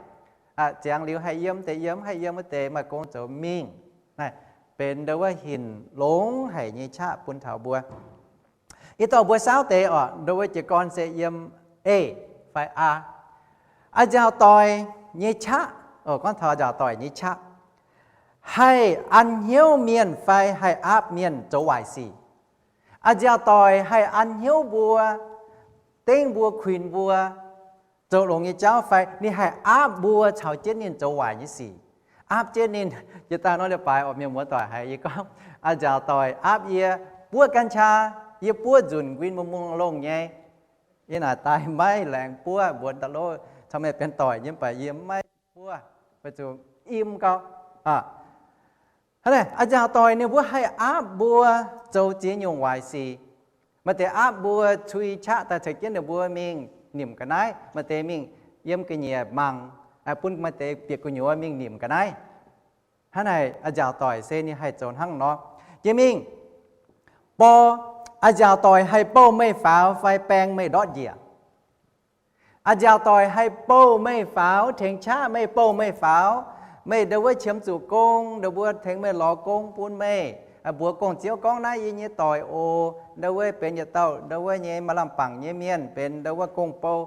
Ziangx liuz haih yiem deix yiem, haih yiem wuov deix maaih gong zoux mingh. Naaiv benx ndau wuov hinc longx haic nyei qaqv bun taux mbuo. Yie dorh mbuo saauv deix oc, ndau wuov jiez gorn se yiem A fai A. A'nziaauc doic nyei qaqv, gorngv taux a'nziaauc doic nyei qaqv, haih an hnyouv mienh fai haih aapv mienh zoux waaic sic. A'nziaauc doic haih an hnyouv mbuo, dengv mbuo, kuinx mbuo zoux longx nyei jauv fai ninh haih aapv mbuo caux jienv ninh zoux waaic nyei sic. Aapv jienv ninh, jiex daaih nor leiz-baaix oc, mienh muoz doic haiz yie gorngv, a'nziaauc doic aapv yie buov กัญชา, yie buov nzunc nquin mungh mungh longh nyei. Yie naaic daaih maiv laengz buov, mbuox da'lov caux meih benx doic nyei, mv baac yie maiv buov, weic zuqc im gau. Hnangv naaic, a'nziaauc doic ninh mbuo haih aapv mbuo zoux ziex nyungc waaic sic. Maaih deix aapv mbuo cui qaqv daaih ceix jienv ninh mbuo mingh nimc ga'naaiv, maaih deix mingh yiem ga'nyiec mangc, bun maaih deix bieqc gu'nyuoz mingh nimc ga'naaiv. Hnangv naaic, a'nziaauc doic se ninh haih zoux hnangv nor. Jiex mingh, bou, a'nziaauc doic haih bouh meih faaux fai baeng meih ndortv njiec. A'nziaauc doic haih bouh meih faaux, tengx qaqv meih, bouh meih faaux. Meih ndau wuov qiemx zuqc gong, ndau mbuo tengx meih lorz gong bun meih, mbuox gong-ziouv gorngv, naaiv yie nyei doic oc, ndau wuov benx yietc dauh ndau wuov nyei maaih lamh bangc nyei mienh, benx ndau wuov gong-bou,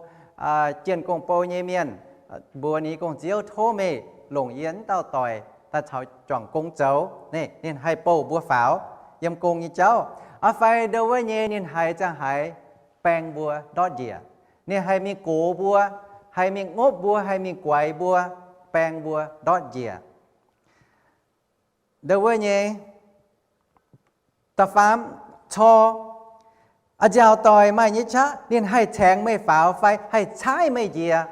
jienh gong-bou nyei mienh. Mbuox ninh nyei gong-ziouv, tov meih longc yie wuov dauh doic daaih caux juangc gong zoux. Ninh haih bouh mbuo faaux yiem gong nyei jauv. Aa fai ndau wuov nyei ninh haih ziangh haaix baeng mbuo ndortv njiec. Ninh haih mingh gox mbuo, haih mingh ngopv mbuo, haih mingh guaix mbuo, baeng mbuo ndortv njiec. Ndau wuov nyei da'faam, cor, a'nziaauc doic maaih nyei qaqv ninh haih caengx meih faaux fai haih caaiv meih njiec.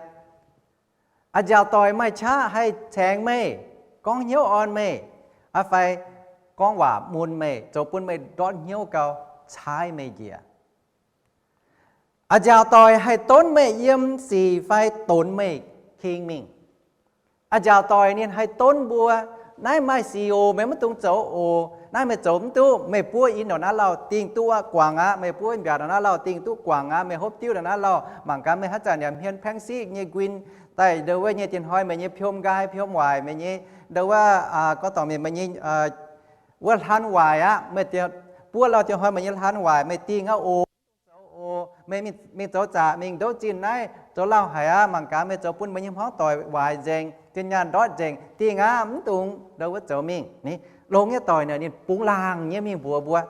A'nziaauc doic maaih qaqv haih caengx meih, gorngv hnyouv orn meih, aa fai gorngv waac mun meih, zoux bun meih ndortv hnyouv gau, caaiv meih njiec. A'nziaauc doic haih donv meih yiem sic fai donx meih king mingh. A'nziaauc doic ninh haih donv mbuo, naaiv maaih sic oc, meih maiv dungx zoux oc, naaiv meih zoux mv duqv, meih buov ih ndongc naaiv lauh dingh duqv guangc aqv, meih buov mbiaauc ndongc naaiv lauh dingh duqv guangc aqv, meih hopv diuv ndongc naaiv lauh mangc gaax meih haaix zanc yaac hmien แบงค์สิบ nyei nquin daaih ndau wuov nyei dienh hnoi meih nyei piom nqaai piom waaic, meih nyei ndau wuov gorngv dorngc mienh meih nyei wuov hlan waaic aqv, meih buov lauh dienh hnoi meih nyei hlan waaic meih dingh aqv oc. Zoux oc, meih mingh zoux zaqc mingh ndouv zinh naaiv zoux lauh haic aqv, mangc gaax meih zoux bun meih nyei hmuangv doic waaic nzengc, zinh nyaanh ndortv nzengc, dingh aqv, mv dungx ndau wuov zoux mingh. Longx nyei doic naaic ninh bungx laangc nyei mingh mbuox mbuo.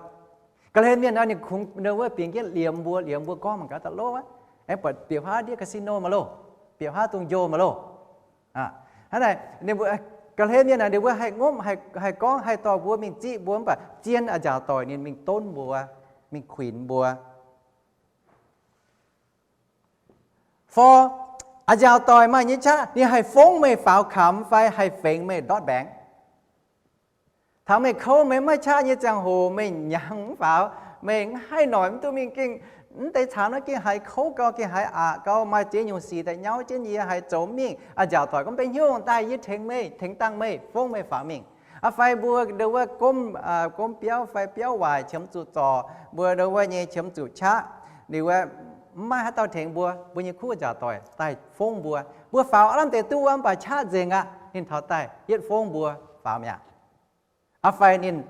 Ga'hlen mienh naaic ninh kungx ndau wuov bingx jienv liemx mbuo, liemx mbuo gorngv mangc gaax da'lov aqv. Aengx buatc bieqc huaav ndiev casino maiv loh, bieqc huaav dongh njo maiv loh. Hnangv naaic, ga'hlen mienh naaic ninh mbuo haih ngopv, haih gorngv, haih dorh mbuo mingh ziqv mbuo, mv baac zien a'nziaauc doic ninh mingh donv mbuo, mingh kuinx mbuo. For, a'nziaauc doic maaih nyei qaqv ninh haih fongv meih faaux kamx fai haih fengx meih ndortv mbaengx. Taux meih kouv, meih maiv qaqv nyei ziangh hoc, meih hnyangx mv faaux, meih mv haih noic mv duqv mingh, gengh mv deix camx naaiv gengh haiz kouv gau, gengh haiz aqc gau, maaih ziex nyungc sic daaih nyauv jienv yie, haiz zoux mv mingh. A'nziaauc doic gorngv, Mv benx hnyouv, daaih yie tengx meih, tengx dangh meih, fongv meih faaux mingh. Aa fai mbuo ndau wuov gomv, gomv biauv fai biauv waaic qiemx zuqc zorc, mbuo ndau wuov nyei qiemx zuqc qaqv, liuz wuov mv maaih haaix dauh tengx mbuo, mbuo nyei kuv a'nziaauc doic daaih fongv mbuo. Mbuo faaux aav lamh deix duqv wuov, mv baac qaqv nzengc aqv, ninh taux daaih yietv fongv mbuo faaux mi'aqv. Aa fai ninh,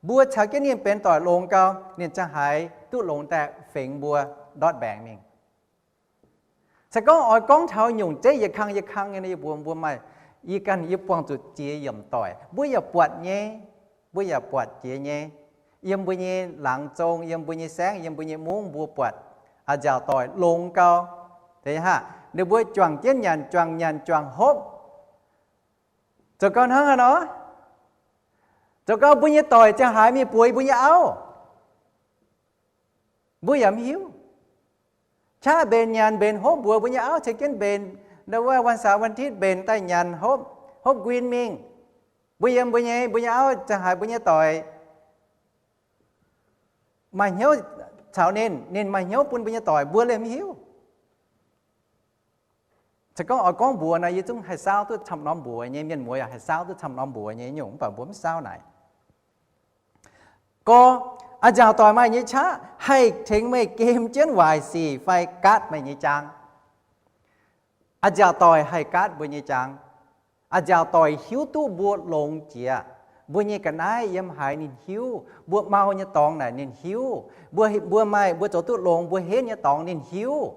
mbuo caux jienv ninh benx doic longx gau, ninh ziangh haaix duqv longx daaih fengx mbuo ndortv mbaengx mingh. Se gorngv oix gorngv taux nyungc zeiv yietc kang yietc kang nyei, yie mbuox mbuo maaih, yie ganh yie buangh zuqc ziex yiemc doic, mbuo yaac buatc nyei, mbuo yaac buatc jiex nyei. Yiem mbuo nyei laangz zong, yiem mbuo nyei saengv, yiem mbuo nyei mungv mbuo buatc a'nziaauc doic longx gau. Deix haav, ninh mbuo juangc jienv nyanc, juangc nyanc juangc hopv. Zoux gau hnangv haaix nor? Zoux gau mbuo nyei doic ziangh haaix mingh bueix mbuo nyei auv, mbuo yaac mv hiuv. Qaqv mbenc nyanc mbenc hopv mbuox mbuo nyei auv ceix jienv mbenc, ndau wuov วันเสาร์ วันอาทิตย์ mbenc daaih nyanc hopv, hopv nquin mingh. Mbuo yiem mbuo nyei, mbuo nyei auv ziangh haaix mbuo nyei doic maaih hnyouv caux ninh, ninh maaih hnyouv bun mbuo nyei doic, mbuo liemh mv hiuv. Se gorngv oix gorngv mbuox nor, yie zungv haih saauv duqv camv norm mbuox nyei, mienh muoz yaac haih saauv duqv camv norm mbuox nyei nyungc, mv baac mbuo mv saauv naaic. Gorx, a'nziaauc doic maaih nyei qaqv haih tengx meih gem jienv waaic sic fai gaatv meih nyei jaang. A'nziaauc doic haih gaatv mbuo nyei jaang. A'nziaauc doic hiuv duqv mbuo longx jiex, mbuo nyei ga'naaiv yiem haaix ninh hiuv, mbuo mau nyei dorngx naaic ninh hiuv, mbuo, mbuo maaih, mbuo zoux duqv longx, mbuo henv nyei dorngx ninh hiuv.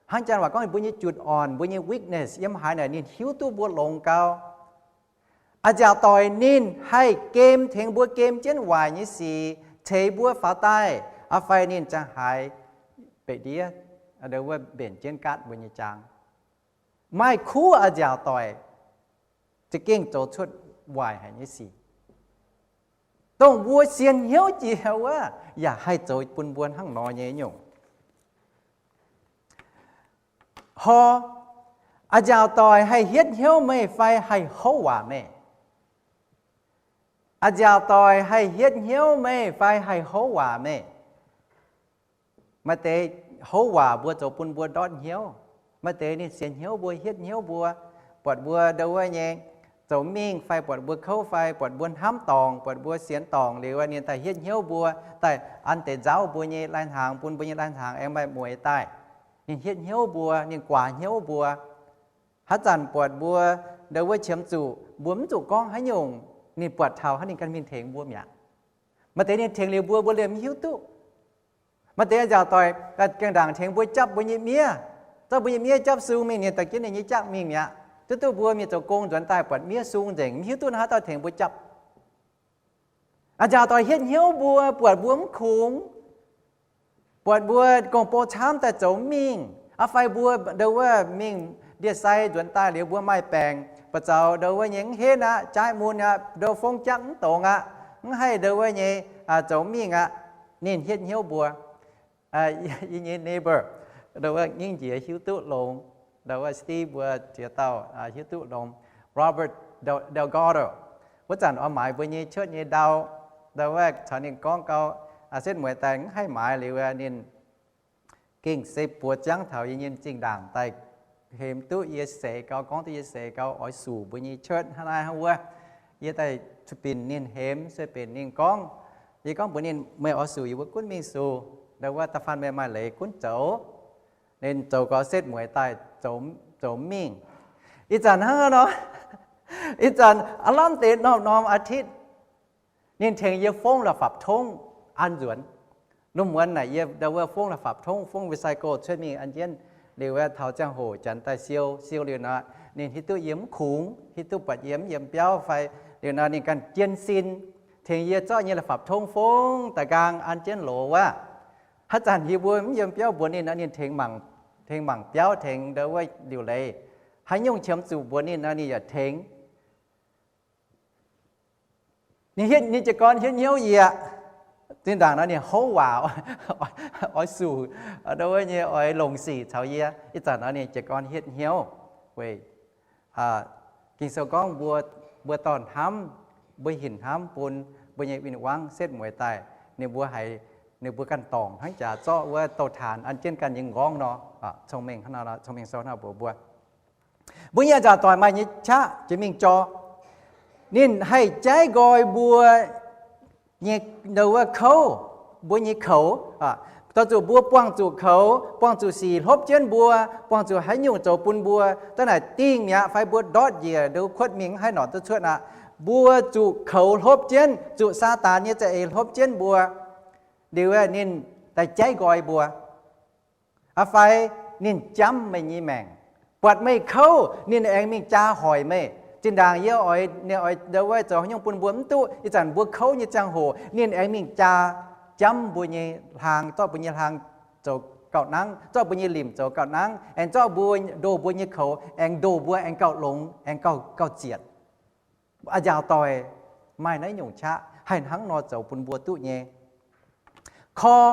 Hnangv janx waac gorngv mbuo nyei jutc orn, mbuo nyei weakness yiem haaix naaic ninh hiuv duqv mbuo longx gau. A'nziaauc doic ninh haih gem tengx mbuo gem jienv waaic nyei sic, ceix mbuo faaux daaih, aa fai ninh ziangh haaix beic ndiev, ndo wuov mbenc jienv gaatv mbuo nyei jaang. Maaih kuv a'nziaauc doic za'gengh zoux cuotv waaic haic nyei sic, dongh mbuo sienx hnyouv jiex wuov yaac haih zoux bun mbuo hnangv nor nyei nyungc. Hor, a'nziaauc doic haih hietv hnyouv meih fai haih houv waac meih? A'nziaauc doic haih hietv hnyouv meih fai haih houv waac meih? Maaih deix houv waac mbuo zoux bun mbuo ndortv hnyouv. Maaih deix ninh sienx hnyouv mbuo, hietv hnyouv mbuo, buatc mbuo ndo wuov nyei zoux mingh fai buatc mbuo kouv fai buatc mbuo hnamv dorngc, buatc mbuo sienx dorngc liuz, ninh daaih hietv hnyouv mbuo, daaih an deix nzauv mbuo nyei lai-hnaangx, bun mbuo nyei lai-hnaangx aengx maaih mueiz daaih. Ninh hietv hnyouv mbuo, ninh guaax hnyouv mbuo. Haaix zanc buatc mbuo ndo wuov qiemx zuqc, mbuo mv zuqc gorngv haaix nyungc, ninh buatc taux hnangv ninh ganh mingh tengx mbuo mi'aqv. Maaih deix ninh tengx liuz mbuo, mbuo liemh mv hiuv duqv. Maaih deix a'nziaauc doic gaengh ndaangc tengx mbuo japv mbuo nyei miev, zorqv mbuo nyei miev japv sung mingh, ninh daaih jienv ninh nyei jaqv mingh mi'aqv. Duqv duqv mbuo mingh zoux gong nzuonx daaih buatc miev sung nzengc, mv hiuv duqv naaiv haaix dauh tengx mbuo japv. A'nziaauc doic hietv hnyouv mbuo, buatc mbuo mv kungx, buatc mbuo gong-bou camv daaih zoux mingh, aa fai mbuo ndo wuov mingh ndie-sai nzuonx daaih liuz mbuo maaih baengc, buatc zaux ndo wuov nyei mv henv aqv, jaaiv mun aqv, ndo fong jaqv mv dongz aqv, mv haih ndo wuov nyei zoux mingh aqv. Ninh hietv hnyouv mbuo. Yie nyei neighbor, ndo wuov ngingv njiec hiuv duqv longx, ndo wuov Steve mbuo ziex dauh hiuv duqv longx, Robert Del-, Delgado, wuov zanc oix maaiz mbuo nyei church nyei ndau, ndo wuov caux ninh gorngv gau, setv mueiz daaih mv haih maaiz liuz, ninh gengh se buoz ziangv taux yie nyei zinh ndaangc daaih hemx duqv yie seix gau, gorngv duqv yie seix gau, oix suc mbuo nyei church hnangv naaiv hnangv wuov. Yie daaih binc ninh hemx, se benx ninh gorngv. Yie gorngv mbuox ninh, meih oix suc yie mbuo gunv mingh suc, ndo wuov da'faanh meih maaih leiz gunv zoux. Ninh zoux gau setv mueiz daaih zoux mingh. Ih zanc hnangv nor, ih zanc aav lamh deix norm-norm อาทิตย์ ninh tengx yie fongv la'fapv tongv an nzuonx. Lungh muonz naaic yie ndo wuov fongv la'fapv tongv, fongv recycle cuotv mingh an jienv liuz, taux ziangh hoc janx daaih siou, siou liuz nor, ninh hiuv duqv yie mv kungx, hiuv duqv buatc yie mv yiem biauv fai, liuz nor ninh ganh jienv sin tengx yie zorqv nyei la'fapv tongv fongv da'nqaang an jienv loz wuov. Haaix zanc yie mbuo mv yiem biauv mbuox ninh nor, ninh tengx mangc, tengx mangc biauv, tengx ndo wuov liuc leiz. Haaix nyungc qiemx zuqc mbuox ninh nor, ninh yaac tengx. Ninh hietv, ninh jiez gorn hietv hnyouv yie. Zinh ndaangc nor ninh houv waac, oix suc, ndo wuov nyei oix longc sic caux yie. Ih zanc nor ninh jiez gorn hietv hnyouv weic Ging-Sou gorngv mbuo, mbuo dorh hnamv, mbuo hinc hnamv bun mbuo nyei win-wangv setv mueiz daaih, ninh mbuo haiz, ninh mbuo ganh dorngc hnangv jaax zorqv wuov douh taanx an jienv ganh nyei nqorngv nor. Cong-mengh hnangv nor, Cong-Mengh Sou hnangv mbuox mbuo. Mbuo nyei a'nziaauc doic maaih nyei qaqv jiex mingh jorh. Ninh haih jaiv nqoi mbuo nyei, ndo wuov kouv, mbuo nyei koux. Dorh zuqc mbuo buangh zuqc koux, buangh zuqc sic hlopv jienv mbuo, buangh zuqc haaix nyungc zoux bun mbuo daaih naaic dingh mi'aqv fai mbuo ndortv njiec ndo kuotv mingh mv haih norqc duqv cuotv aqv. Mbuo zuqc koux hlopv jienv, zuqc Saadaan nyei za'eix hlopv jienv mbuo. Liuz ninh daaih jaiv nqoi mbuo. Aa fai ninh jamv meih nyei maengc. Buatc meih kouv, ninh aengx mingh jaa hoic meih. Zinh ndaangc yie oix, ninh oix ndo wuov zoux haaix nyungc bun mbuo mv duqv, ih zanc mbuo kouv nyei ziangh hoc, ninh aengx mingh jaa jamv mbuo nyei hlang, zorqv mbuo nyei hlang zoux gauh nangv, zorqv mbuo nyei limc zoux gauh nangv, aengx zorqv mbuo ndoh mbuo nyei koux, aengx ndoh mbuo aengx gauh longx, aengx gauh, gauh zietc. A'nziaauc doic maaih naaiv nyungc qaqv haih hnangv nor zoux bun mbuo duqv nyei. Kor,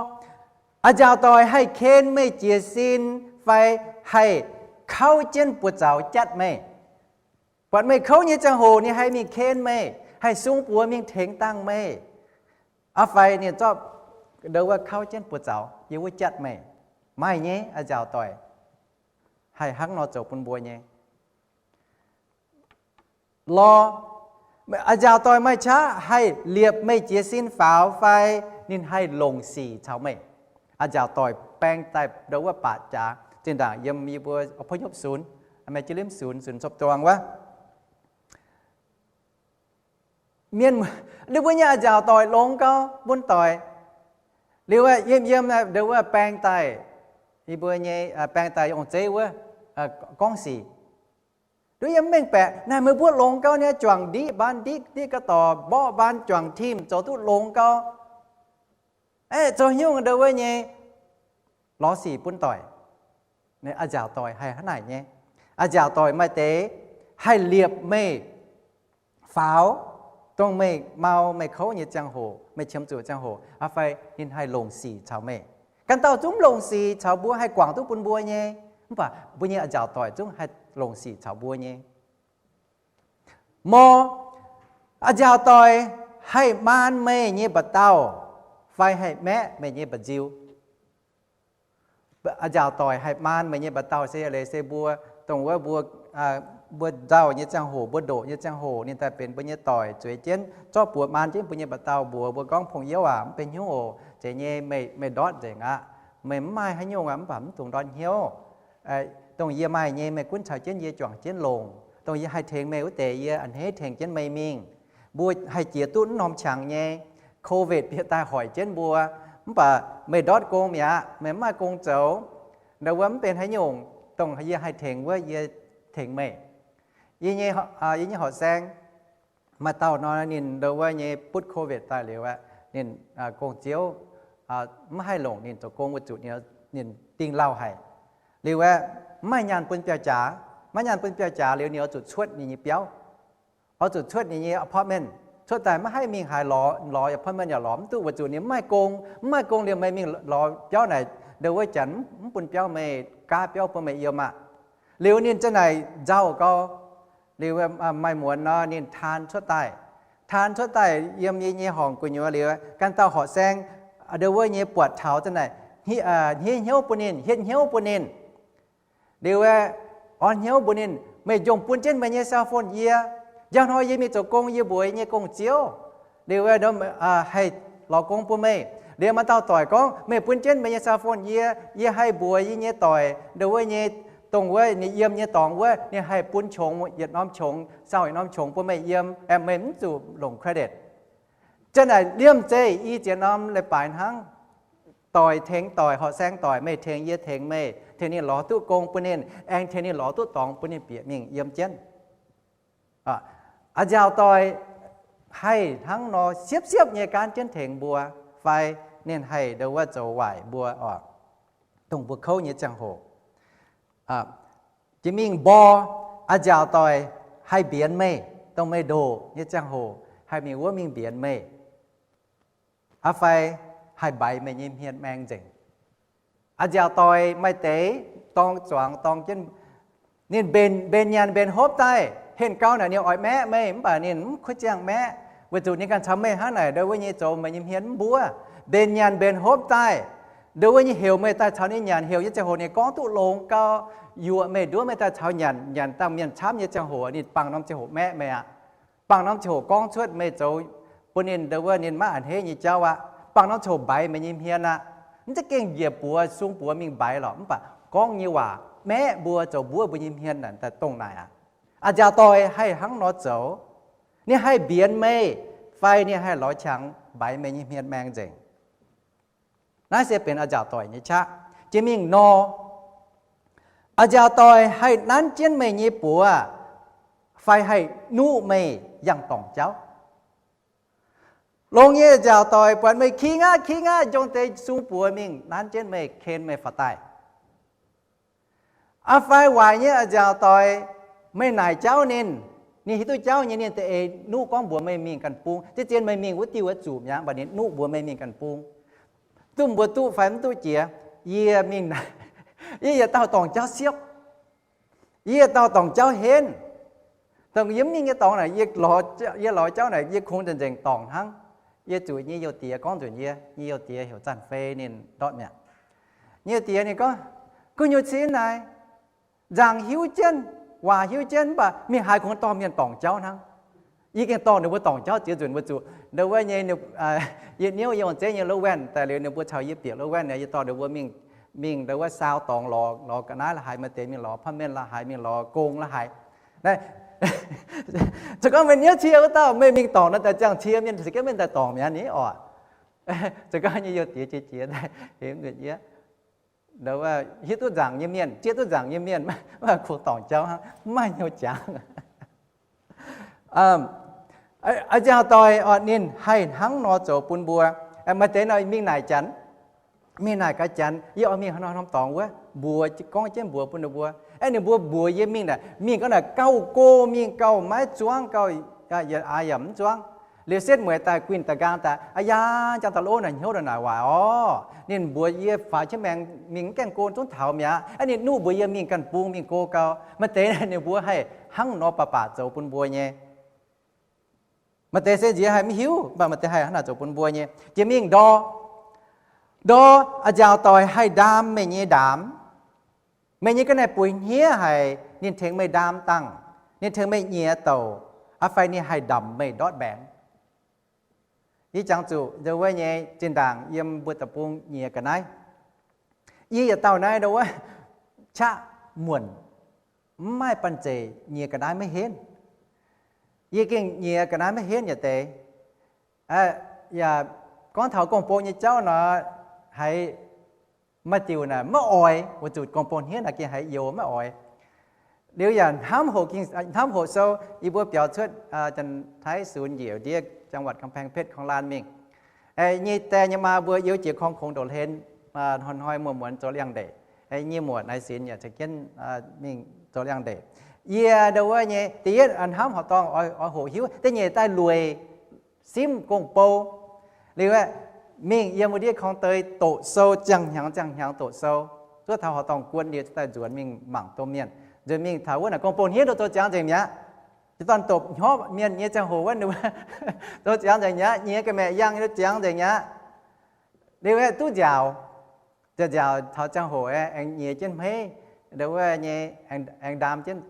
a'nziaauc doic haih ken meih jiez sin fai haih kauv jienv buoz-zaux jatv meih. Buatc meih kouv nyei ziangh hoc ninh haih mingh ken meih. Haih sung buoz mingh tengx dangh meih. Aa fai ninh zorqv ndo wuov kauv jienv buoz zaux yiem wuov jatv meih. Maaih nyei, a'nziaauc doic haih hnangv nor zoux bun mbuo nyei. Lorh, a'nziaauc doic maaih qaqv haih liepc meih jiez sin faaux fai ninh haih longc sic caux meih. A'nziaauc doic baeng daaih ndo wuov baac jaax zinh ndaangc yiem yie mbuo อพยพศูนย์, แมคคิวลินศูนย์, ศูนย์ศพตวง wuov. Mienh, ninh mbuo nyei a'nziaauc doic longx gau bun doic. Liuz yiem yiem ndo wuov baeng daaih, yie mbuo nyei baeng daaih ong-zeiv wuov gorngv sic. Duqv yiem mengh baeqc naaic meih mbuo longx gau nyei, juangc ndiqv mbaan, ndiqv, ndiqv ga'dorc, mborqv mbaan, juangc tim, zoux duqv longx gau. Aeqv, zoux nyungc ndo wuov nyei lorz sic bun doic. A'nziaauc doic haih hnangv naaic nyei. A'nziaauc doic maaih deix haih liepc meih faaux, dongh meih mau meih kouv nyei ziangh hoc, meih qiemx zuqc ziangh hoc, aa fai ninh haih longc sic caux meih. Ganh dauh zungv longc sic caux mbuo, haih guangc duqv bun mbuo nyei. Mv baac mbuo nyei a'nziaauc doic zungv haih longc sic caux mbuo nyei. Mor, a'nziaauc doic haih maan meih nyei mba'dauh fai haih maeqv meih nyei mba'nziu. A'nziaauc doic haih maan meih nyei mba'dauh se leiz se mbuo, dongh wuov mbuo, mbuo nzauh nyei ziangh hoc, mbuo ndoqc nyei ziangh hoc, ninh daaih benx mbuo nyei doic zueiz jienv, zorqv buoz maan jienv mbuo nyei mba'dauh mbuox mbuo gorngv, Pong Youv aac, mv benx hnyouv oc. Zeiz nyei, meih ndortv nzengc aqv. Meih mv maaih haaix nyungc aqv, mv baac mv dungx ndortv hnyouv. Dongh yie maaih nyei meih gunv caux jienv yie juangc jienv longc. Dongh yie haih tengx meih wuov deix yie a'hneiv tengx jienv meih mingh. Mbuo haih jiex duqv wuov norm qangx nyei. Covid bieqc daaih hoic jienv mbuo, mv baac meih ndortv gong mi'aqv, meih mv maaih gong zoux. Ndo wuov mv benx haaix nyungc, dongh yie haih tengx wuov yie tengx meih. Yie nyei, yie nyei horqc saeng maaih dauh nor, ninh ndo wuov nyei butv Covid daaih liuz aeqv, ninh gong-ziouv mv haih longc ninh zoux gong weic zuqc ninh dingh lauh haic. Liuz aeqv, mv maaih nyaanh bun biauv-jaax. Mv maaih nyaanh bun biauv-jaax liuz ninh oix zuqc cuotv ninh nyei biauv, oix zuqc cuotv ninh nyei apartment. Cuotv daaih maiv haih mingh haaix lorz, lorz apartment yaac lorz mv duqv weic zuqc ninh mv maaih gong. Mv maaih gong liuz meih mingh lorz biauv naaic, ndo wuov janx mv bun biauv meih, gaav biauv bun meih yiem aqv. Liuz ninh za'naaic nzauh gau. Liuz maaih muonz nor ninh taan cuotv daaih. Taan cuotv daaih yiem yie nyei horngc gu'nyuoz liuz, ganh dauh horqc saeng ndo wuov nyei buatc taux za'naaic hniev hnyouv bun ninh, hietv hnyouv bun ninh. Liuz aeqv, orn hnyouv mbuox ninh, Meih njongc bun jienv meih nyei cell phone yie. Njang hnoi yie mingh zoux gong yie mbuox yie nyei gong-ziouv, liuz haih lorz gong bun meih. Liuz maaih dauh doic gorngv, Meih bun jienv meih nyei cell phone yie, yie haih mbuox yie nyei doic ndo wuov nyei, dongh wuov ninh yiem nyei dorngx wuov, ninh haih bun qongx yietc norm qongx, sau yietc norm qongx bun meih yiem, aeqv, meih mv zuqc longc credit. Za'naaic liemh zeih i ziex norm leiz-baaix hnangv. Doic tengx doic, horqc saeng doic, meih tengx yie tengx meih, tengx ninh lorz duqv gong bun ninh, aengx tengx ninh lorz duqv dorngx bun ninh bieqc mingh yiem jienv. A'nziaauc doic haih hnangv nor siepv-siepv nyei gaanv jienv tengx mbuo, fai ninh haih ndo wuov zoux waaic mbuo oc, dongh mbuo kouv nyei ziangh hoc. Jiex mingh mborqv, a'nziaauc doic haih mbienx meih, dongh meih ndoqc nyei ziangh hoc haih mingh wuov mingh mbienx meih, aa fai haih mbaix meih nyei hmien maeng nzengc. A'nziaauc doic maaih deix dorng zuangx dorng jienv, ninh mbenc nyanc mbenc hopv daaih, henh gau naaic ninh oix maeqv meih, mv baac ninh mv kuv ziangh maeqv, weic zuqc ninh ganh caux meih hnangv naaic ndo wuov nyei zoux meih nyei hmien mv mbuov. Mbenc nyanc mbenc hopv daaih, ndo wuov nyei heuc meih daaih caux ninh nyanc, heuc nyei ziangh hoc ninh gorngv duqv longx gau, yuoqc meih, nduov meih daaih caux nyanc. Nyanc dangh mienh camv nyei ziangh hoc ninh bangc norm ziangh hoc maeqv meih aqv. Bangc norm ziangh hoc gorngv cuotv meih zoux bun ninh ndo wuov ninh maiv a'hneiv nyei jauv aqv. Bangc norm ziangh hoc mbaix meih nyei hmien aqv. Mv zeiz gengh njiec buoz sung buoz mingh mbaix lorqc, mv baac gorngv nyei waac maeqv mbuo, zoux mbuov mbuo nyei hmien naaic daaih dongh naaic aqv. A'nziaauc doic haih hnangv nor zoux. Ninh haih mbienx meih, fai ninh haih lorz qangx mbaix meih nyei hmien maeng nzengc. Naaiv se benx a'nziaauc doic nyei qaqv. Jiex mingh nor, a'nziaauc doic haih nanv jienv meih nyei buoz, fai haih nuqv meih yangh dorngc jauv. Longx nyei a'nziaauc doic buatc meih kingv aqv, kingv aqv, njongc deix sung buoz mingh nanv jienv meih, ken meih faaux daaih. Aa fai waaic nyei a'nziaauc doic, meih naaic jauv ninh, ninh hiuv duqv jauv nyei, ninh da'eix nuqv gorngv mbuox meih mingh ganh bung. Diev zien meih mingh wuov diuh wuov zuqc mi'aqv, mv baac ninh nuqv mbuox meih mingh ganh bung. Duqv mbuo duqv fai mv duqv jiex, yie mingh naaic, yie yietc dauh dorngc jauv siepv. Yie yietc dauh dorngc jauv henv. Dongh yie mv mingh nyei dorngx naaic, yie lorz jauv naaic, yie kungx nzengc-nzengc dorngc hnangv. Yie zuqc nyei youh diex gorngv nzunc yie, nyei youh diex heuc Zanc Fei, ninh ndortv mi'aqv. Nyei youh diex ninh gorngv, gu'nyuoz cin naaic, nzaangc hiuv jienv, waac hiuv jienv, mv baac mingh haaix kungx dorh mienh dorngc jauv hnangv. Yie gengh dorh ninh mbuo dorngc jauv ziex nzunc mbuo zuqc, ndau wuov nyei, yie niouv yie ong-zeiv nyei lov-waenh daaih liuz, ninh mbuo caux yie bieqc lov-waenh, yie dorh ninh mbuo mingh, mingh ndau wuov saau dorngx lorz, lorz ga'naaiv la'haaix, maaih deix mingh lorz พระแม่ la'haaix, mingh lorz กง la'haaix. Naaiv, se gorngv meih niouv cie wuov dauh, meih mingh dorngc nor daaih ziangh cie mienh, se gorngv mienh daaih dorngc mi'aqv ni oc. Se gorngv nyei youh diex jiex jiex daaih hemx nzunc yie, ndau wuov hiuv duqv nzaangc nyei mienh, zieqv duqv nzaangc nyei mienh, maiv kungx dorngc jauv hnangv, maiv hnyouv jangx. A'nziaauc doic oc, ninh haih hnangv nor zoux bun mbuo. Maaih deix nor mingh naaic janx, mingh naaic gaax janx, yie oix mingh haaix norm dorngx wuov, mbuox, gorngv jienv mbuox bun ninh mbuo. Aeqv, ninh mbuo mbuox yie mingh naaic, mingh gau naaic gauh go, mingh gauh maiv zuangv, gauh yietc aax yaac mv zuangv. Liuz setv mueiz daaih guinh da'nqaang daaih, aa yaa, jangx daaih lov naaic hnyouv naaic waaic orqc. Ninh mbuox yie faaux jienv maengx mingh mv gaengh go zungv taux mi'aqv. Aeqv, ninh nuqv mbuox yie mingh ganh bung mingh go gau. Maaih deix ninh mbuo haih hnangv nor baac baac zoux bun mbuo nyei. Maaih deix se nziex haih mv hiuv, mv baac maaih deix haih hnangv naaic zoux bun mbuo nyei. Jiex mingh ndor, ndor, a'nziaauc doic haih ndaam meih nyei ndaamv. Meih nyei ga'naaiv buix hniev haic, ninh tengx meih ndaam dangh, ninh tengx meih nyiex douc, aa fai ninh haih ndamc meih ndortv mbaengx. Yie jangx zuqc ndau wuov nyei zinh ndaangc yiem mbuo deic-bung nyiex ga'naaiv, yie yietc dauh naaiv ndau wuov qaqv muonc, mv maaih banh zeic nyiex ga'naaiv maiv henv. Yie gengh nyiex ga'naaiv maiv henv yietc deix. Yaac gorngv taux gong-bou nyei jauv nor, haiz maaih diuc naaic maiv oix, weic zuqc gong-bou hniev naaic gengh haiz youx maiv oix. Liuz yaac hnamv hoqc, hnamv hoqc sou, yie mbuo biaux cuotv Janx-Taiv sunx njiec ndiev จังหวัดกำแพงเพชร korng laanh mingh. Nyei die nyei maa mbuo youz jiex korng kungx ndoqc hlen, hnoi-hnoi muonz-muonz zoux liangx-ndeic. Nyei muoc naaiv sinx yaac caux jienv mingh zoux liangx-ndeic. Yie ndau wuov nyei da'yietv hnamv horqc dorngh oix hoqc hiuv da'nyeic daaih lueic simv gong-bou. Liuz aeqv, mingh yiem wuov ndiev korng deix doqc sou, ziangh hnyangx ziangh hnyangx doqc sou. Zuov taux horqc dorngh guon liuz daaih nzuonx mingh mangc domh mienh. Nzuonx mingh taux wuov naaic gong-bou hniev nor zoux ziangx nzengc mi'aqv. Yietc dorn dopc hnyouv mienh nyei ziangh hoc wuov, zoux ziangx nzengc mi'aqv, nyiex ga'maeqc yangh zoux ziangx nzengc mi'aqv. Liuz aeqv, duqv nziaauc, nziaauc taux ziangh hoc aengx nyiex jienv hmeiv, ndau wuov nyei, aengx ndaam jienv,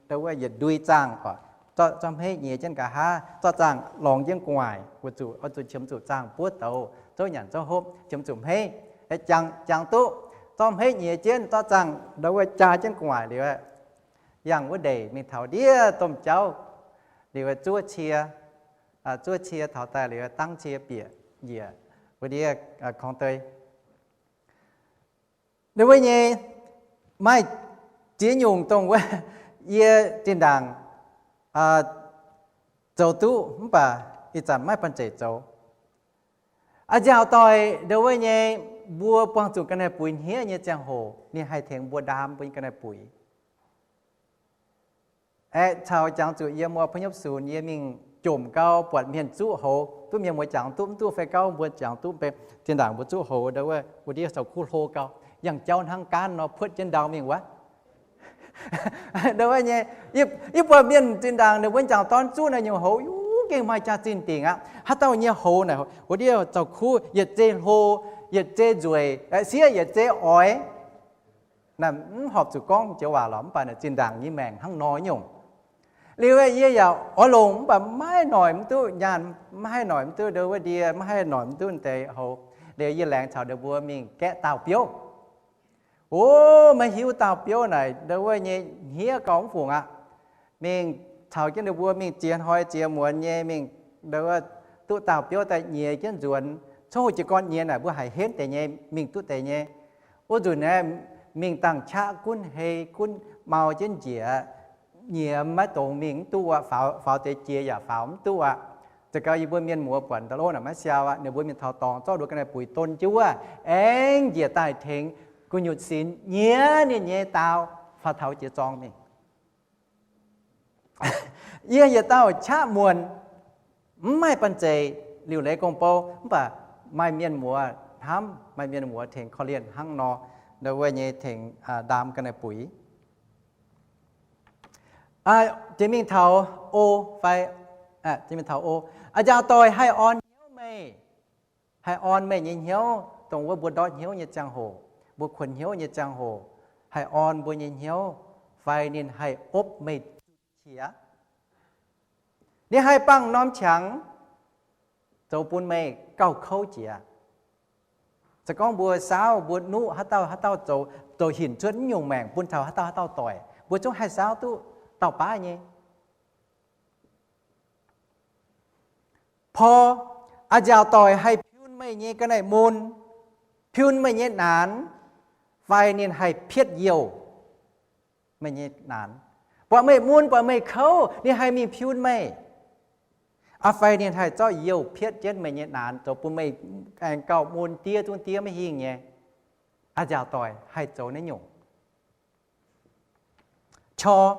ndau wuov yietc ndui zaangh oc. Zorqv hmeiv nyiex jienv nqa'haav, zorqv zaangh lorngx jienv gu'nguaaic, weic zuqc oix zuqc qiemx zuqc zaangh buov douz, zouv nyanc zouv hopv, qiemx zuqc hmeiv. Jangx, jangx duqv, zorqv hmeiv nyiex jienv, zorqv zaangh ndau wuov jaa jienv gu'nguaaic liuz, yangh wuov ndeic mingh taux ndiev domh jauv liuz zuov cie, zuov cie taux daaih liuz dangv cie bieqc njiec wuov ndiev korng deix. Ndau wuov nyei maaih ziex nyungc dongh wuov yie zinh ndaangc zoux duqv mv baac ih zanc maiv banh zeic zoux. A'nziaauc doic ndau wuov nyei, mbuo buangh zuqc ga'naaiv buix hniev nyei ziangh hoc ninh haih tengx mbuo ndaam mbuo nyei ga'naaiv buix. Aeqv, caux jangx zuqc yiem wuov อพยพศูนย์ yie mingh jomc gau buatc mienh zuqv houx, duqv mienh muoz jangx duqv mv duqv fai gauh mbuo jangx duqv, zinh ndaangc mbuo zuqv houx ndau wuov, wuov ndiev zoux kuv hlo gau, yangh jauv hnangv gaanv nor puotv jienv ndau mingh wuov. Ndau wuov nyei, yie buatc mienh zinh ndaangc ninh mbuo jangx dorn zuqv naaiv nyungc houx, yie gengh maaih jaax-zinh dingc aqv. Haaix dauh nyei houx naaic wuov ndiev zoux kuv yietc zei hlo, yietc zei nzueic, sieqv yietc zei oix. Naaiv mv horpc zuqc gorngv joux waac lorqc, mv baac naaic zinh ndaangc nyei maengc hnangv nor nyungc. Liuz yie yaac oix longc mv baac maiv noic mv duqv nyaanh, maiv haih noic mv duqv ndau wuov ndie, maiv haih noic mv duqv deix houx. Liuz yie laengz caux ninh mbuo mingh gaeqv daauh biouv. O, maiv hiuv daauh biouv naaic ndau wuov nyei hniev gauh mv fungc aqv. Mingh caux jienv ninh mbuo mingh ziex hnoi ziex muonz nyei mingh ndau wuov duqv daauh biouv daaih nyiex jienv nzuonx. Coqv hoc jiez gorn nyiex naaic mbuo haiz henv deix nyei, mingh duqv deix nyei. Wuov nzunc aeqv, mingh dangh qaqv gunv hei gunv mau jienv njiec, nyiex maiv dongz mingh mv duqv aqv, faaux deix jiex yaac faaux mv duqv aqv. Za'gengh yie mbuo mienh muoz buatc ndau lov naaic maiv siau aqv. Ninh mbuo mingh taux dorngx zorqv nduov ga'naaiv buix don jienv wuov, aengx njiec daaih tengx gu'nyuoz sinx nyiex ninh nyei daau faaux taux jiex zorng mingh. Yie yietc dauh qaqv muonc, mv maaih banh zeic liuc leiz gong bou, mv baac maaih mienh muoz hnamv, maaih mienh muoz tengx korv-lienh hnangv nor, ndau wuov nyei tengx ndaam ga'naaiv buix. Jiex mingh taux o fai, jiex mingh taux o, a'nziaauc doic haih orn hnyouv meih, haih orn meih nyei hnyouv, dongh wuov mbuo ndortv hnyouv nyei ziangh hoc, mbuo kuonx hnyouv nyei ziangh hoc, haih orn mbuo nyei hnyouv, fai ninh haih opv meih qiex. Ninh haih bangc norm qangx zoux bun meih gauh kouv jiex. Se gorngv mbuo saauv, mbuo nuqv haaix dauh haaix dauh zoux, zoux hinc cuotv naaiv nyungc maengc bun taux haaix dauh haaix dauh doic, mbuo zungv haih saauv duqv dauh baav nyei. Por, a'nziaauc doic haih piun meih nyei ga'naaiv mun, piun meih nyei naanx, fai ninh haih pietv youh meih nyei naanx. Buatc meih mun, buatc meih kouv, ninh haih mingh piun meih. Aa fai ninh haih zorqv youh pietv jienv meih nyei naanx, zoux bun meih aengx gauh mun diev zungv diev maiv hingh nyei. A'nziaauc doic haih zoux naaiv nyungc. Cor,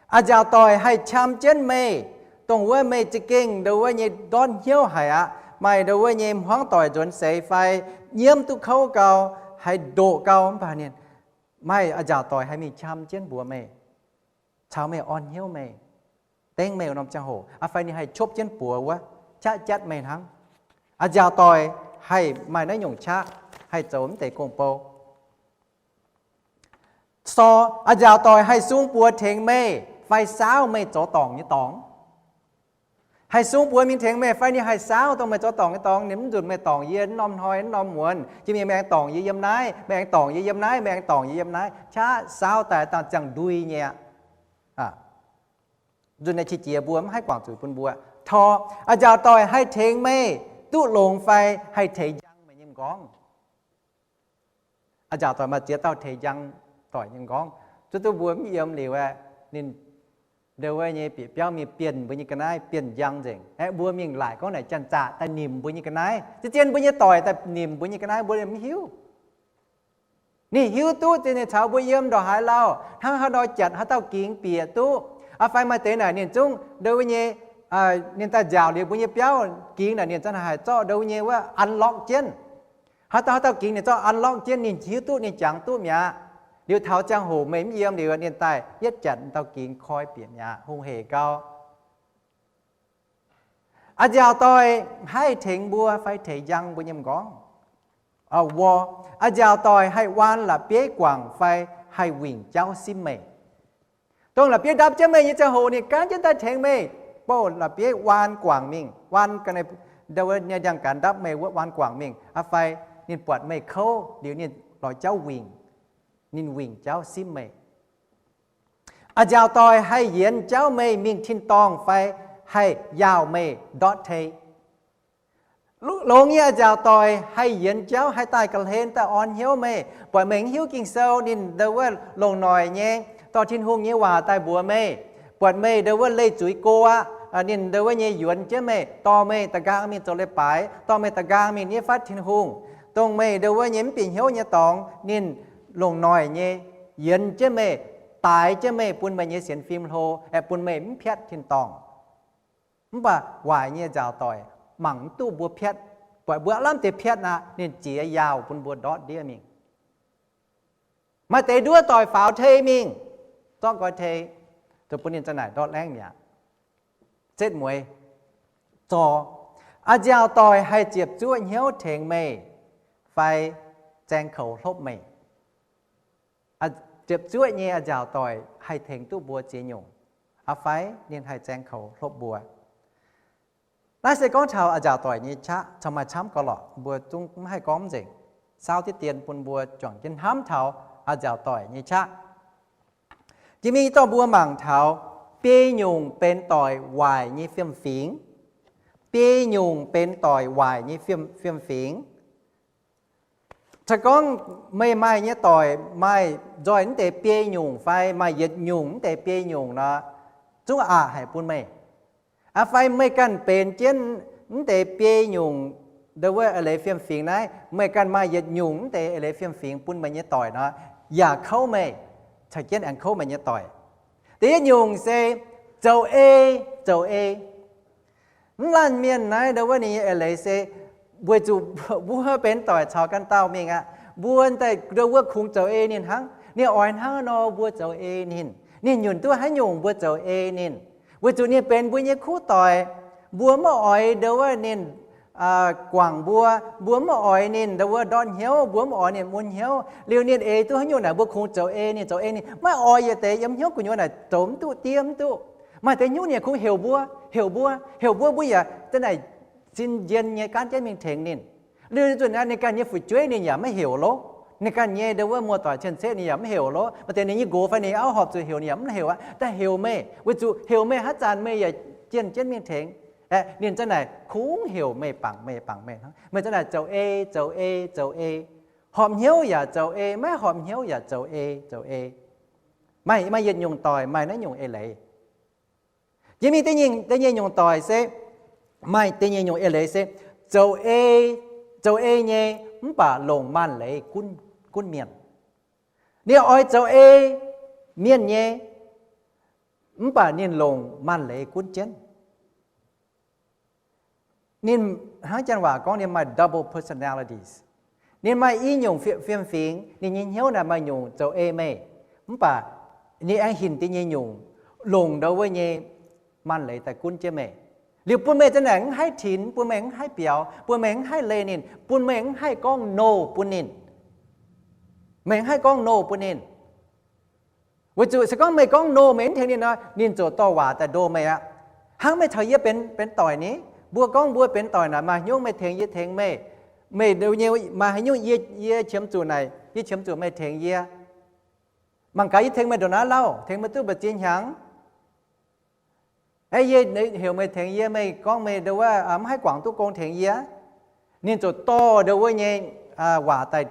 a'nziaauc doic haih qam jienv meih, dongh wuov meih za'gengh ndo wuov nyei ndortv hnyouv haic aqv, maaih ndo wuov nyei hmuangv doic nzuonx seix fai nyiemv duqv kouv gau, haih ndoqc gau mv baac ninh maaih a'nziaauc doic haih mingh qam jienv mbuox meih, caux meih orn hnyouv meih, dengv meih wuov norm ziangh hoc, aa fai ninh haih qopv jienv buoz wuov, jatv jatv meih hnangv. A'nziaauc doic haih maaih naaiv nyungc qaqv haih zoux mv deix gong-bou. Sor, a'nziaauc doic haih sung buoz tengx meih fai saauv meih zoux dorngc nyei dorngx. Haih sung buoz mingh tengx meih fai ninh haih saauv dongh meih zoux dorngc nyei dorngx, ninh mv nzunc meih dorngc yie norm hnoi norm muonz, jiex mingh meih aengx dorngc yie yiem naaiv, meih aengx dorngc yie yiem naaiv, meih aengx dorngc yie yiem naaiv, qaqv saauv daaih dangh ziangh ndui nyei aqv. Nzunc naaiv qiex jiez mbuo mv haih guangc zuiz bun mbuo. Tor, a'nziaauc doic haih tengx meih duqv longx fai haih teix njang meih nyei m'nqorngv. A'nziaauc doic maaih ziex dauh teix njang doic nyei m'nqorngv. Zuov duqv mbuo mv yiem liuz aeqv, ninh ndo wuov nyei bieqc biauv mingh bienh mbuo nyei ga'naaiv, bienh njang nzengc. Aeqv, mbuo mingh laaic gorngv naaic janx-zaqc daaih nimc mbuo nyei ga'naaiv. Zien-zien mbuo nyei doic daaih nimc mbuo nyei ga'naaiv, mbuo mv hiuv. Ninh hiuv duqv zien ninh caux mbuo yiem ndongc haaix lauh, hnangv haaix nor janx haaix dauh gingx bieqc duqv. Aa fai maaih deix naaic ninh zungv ndo wuov nyei, ninh daaih nziaauc liuz mbuo nyei biauv gingx naaic ninh za'naaic haih zorqv ndo wuov nyei wuov unlock jienv. Haaix dauh haaix dauh gingx ninh zorqv unlock jienv, ninh hiuv duqv ninh jangx duqv mi'aqv. Liuz taux ziangh hoc meih mv yiem liuz ninh daaih yietv janx dauh gingx koi bieqc mi'aqv, hungh hec gau. A'nziaauc doic haih tengx mbuo fai teix njang mbuo nyei m'nqorngv. Mbuo, a'nziaauc doic haih waan la'bieiv guangc fai haih wingc jauv simv meih. Dongh la'bieiv ndapv jienv meih nyei ziangh hoc ninh gaanv jienv daaih tengx meih, bouh la'bieiv waan guangc mingh, waan ga'naaiv ndo wuov nyei ndiangx-gaanx ndapv meih wuov waan guangc mingh. Aa fai ninh buatc meih kouv liuz ninh lorz jauv wingc, ninh wingc jauv simv meih. A'nziaauc doic haih yienz jauv meih mingh tin-dorngh fai haih yaauh meih ndortv tei. Longx nyei a'nziaauc doic haih yienz jauv, haih daaih ga'hlen daaih orn hnyouv meih. Buatc meih mv hiuv Ging-Sou ninh ndo wuov longc noic nyei dorh Tin-Hungh nyei waac daaih mbuox meih. Buatc meih ndo wuov leih zuiz go aqv, ninh ndo wuov nyei yuonx jienv meih, dorh meih da'nqaang mingh zoux leiz-baaix, dorh meih da'nqaang mingh nyei fatv Tin-Hungh. Dongh meih ndo wuov nyei mv bieqc hnyouv nyei dorngx ninh longc noic nyei yienz jienv meih, daaix jienv meih bun meih nyei sienx fim hlo, aeqv, bun meih mv piatv tin-dorngh. Mv baac waaic nyei a'nziaauc doic mangc mv duqv mbuo piatv, buatc mbuo lamh deix piatv aqv, ninh ziex yaauh bun mbuo ndortv ndiev mingh. Maaih deix nduov doic faaux tei mingh, zorqv nqoi tei, zuqc bun ninh za'naaic ndortv laengv mi'aqv. Setv mueiz, zorc, a'nziaauc doic haih ziepc zuoqv hnyouv tengx meih fai zaeng koux hlopv meih. Ziepc zuoqv nyei a'nziaauc doic haih tengx duqv mbuo ziex nyungc. Aa fai ninh haih zaeng koux hlopv mbuo. Naaiv se gorngv taux a'nziaauc doic nyei qaqv, caux maaih camv gau lorqc, mbuo zungv mv haih gorngv nzengc. Saauv diqv dien bun mbuo juangc jienv hnamv taux a'nziaauc doic nyei qaqv. Jiex mingh yie dorh mbuo mangc taux biei nyungc benx doic waaic nyei fiem-fingx. Biei nyungc benx doic waaic nyei fiem, fiem-fingx. Se gorngv meih maaih nyei doic maaih nzoih mv deix biei nyungc fai maaih yietc nyungc mv deix biei nyungc nor, zungv aqc haic bun meih. Aa fai meih ganh benx jienv mv deix biei nyungc ndo wuov eix leiz fiem-fingx naaiv, meih ganh maaih yietc nyungc mv deix eix leiz fiem-fingx bun meih nyei doic nor, yaac kouv meih, caux jienv aengx kouv meih nyei doic. Da'yietv nyungc se zoux ei, zoux ei. Mv laanh mienh naaiv ndo wuov ninh nyei eix leiz se weic zuqc mbuo benx doic caux ganh dauh mingh aqv. Mbuo daaih ndo wuov kungx zoux ei ninh hnangv. Ninh oix hnangv nor mbuo zoux ei ninh. Ninh nyunc duqv haaix nyungc mbuo zoux ei ninh, weic zuqc ninh benx mbuo nyei kuv doic. Mbuo maiv oix ndo wuov ninh guangc mbuo, mbuo maiv oix ninh ndo wuov ndortv hnyouv, mbuo maiv oix ninh mun hnyouv. Liuz ninh eix duqv haaix nyungc naaic mbuo kungx zoux ei ninh, zoux ei ninh, maiv oix yietc deix yiem hnyouv gu'nyuoz naaic zoux mv duqv, diev mv duqv. Maaih deix hnyouv ninh kungx heuc mbuo, heuc mbuo, heuc mbuo, mbuo yaac za'naaic sin njien nyei gaanv jienv mingh tengx ninh. Liuz nzunc ninh ganh nyei fu'jueiv ninh yaac maiv heuc lov. Ninh ganh nyei ndo wuov muoz-doic cien-ceqv ninh yaac maiv heuc lov. Maaih deix ninh nyei nqox fai ninh auv horpc zuqc heuc ninh yaac mv heuc aqv. Daaih heuc meih, weic zuqc heuc meih haaix zanc meih yaac jienh jienv mingh tengx. Ninh za'naaic kungx heuc meih, bangc meih, bangc meih. Meih za'naaic zoux ei, zoux ei, zoux ei. Horpc hnyouv yaac zoux ei, maiv horpc hnyouv yaac zoux ei, zoux ei. Maaih, maaih yietc nyungc doic maaih naaiv nyungc eix leiz. Jiex mingh da'nyeic nyungc doic se, maaih da'nyeic nyungc eix leiz se, zoux ei, zoux ei nyei mv baac longc maanc leiz gunv, gunv mienh. Ninh oix zoux ei mienh nyei, mv baac ninh longc maanc leiz gunv jienv. Ninh hnangv janx waac gorngv ninh maaih double personalities. Ninh maaih i nyungc fiem-fingx, ninh nyei hnyouv naaic maaih nyungc zoux ei meih, mv baac ninh aengx hinc da'nyeic nyungc longc ndo wuov nyei maanc leiz daaih gunv jienv meih. Liuz bun meih za'naaic mv haih tinx, bun meih mv haih biaux, bun meih mv haih leih ninh, bun meih mv haih gorngv no bun ninh. Meih mv haih gorngv no bun ninh. Weic zuqc se gorngv meih gorngv no meih mv tengx ninh nor, ninh ziouc dorh waac daaih ndoh meih aqv. Hnangv meih caux yie benx, benx doic ni, mbuo gorngv mbuo benx doic naaic maaih haaix nyungc meih tengx yie tengx meih, meih nyei maaih haaix nyungc yie, yie qiemx zuqc naaic, yie qiemx zuqc meih tengx yie. Mangc gaax yie tengx meih ndongc naaiv lauh, tengx meih duqv mbu'ziex hnyangx. Aeqv, yie heuc meih tengx yie, meih gorngv meih ndo wuov mv haih guangc duqv gong tengx yie. Ninh ziouc dorh ndo wuov nyei waac daaih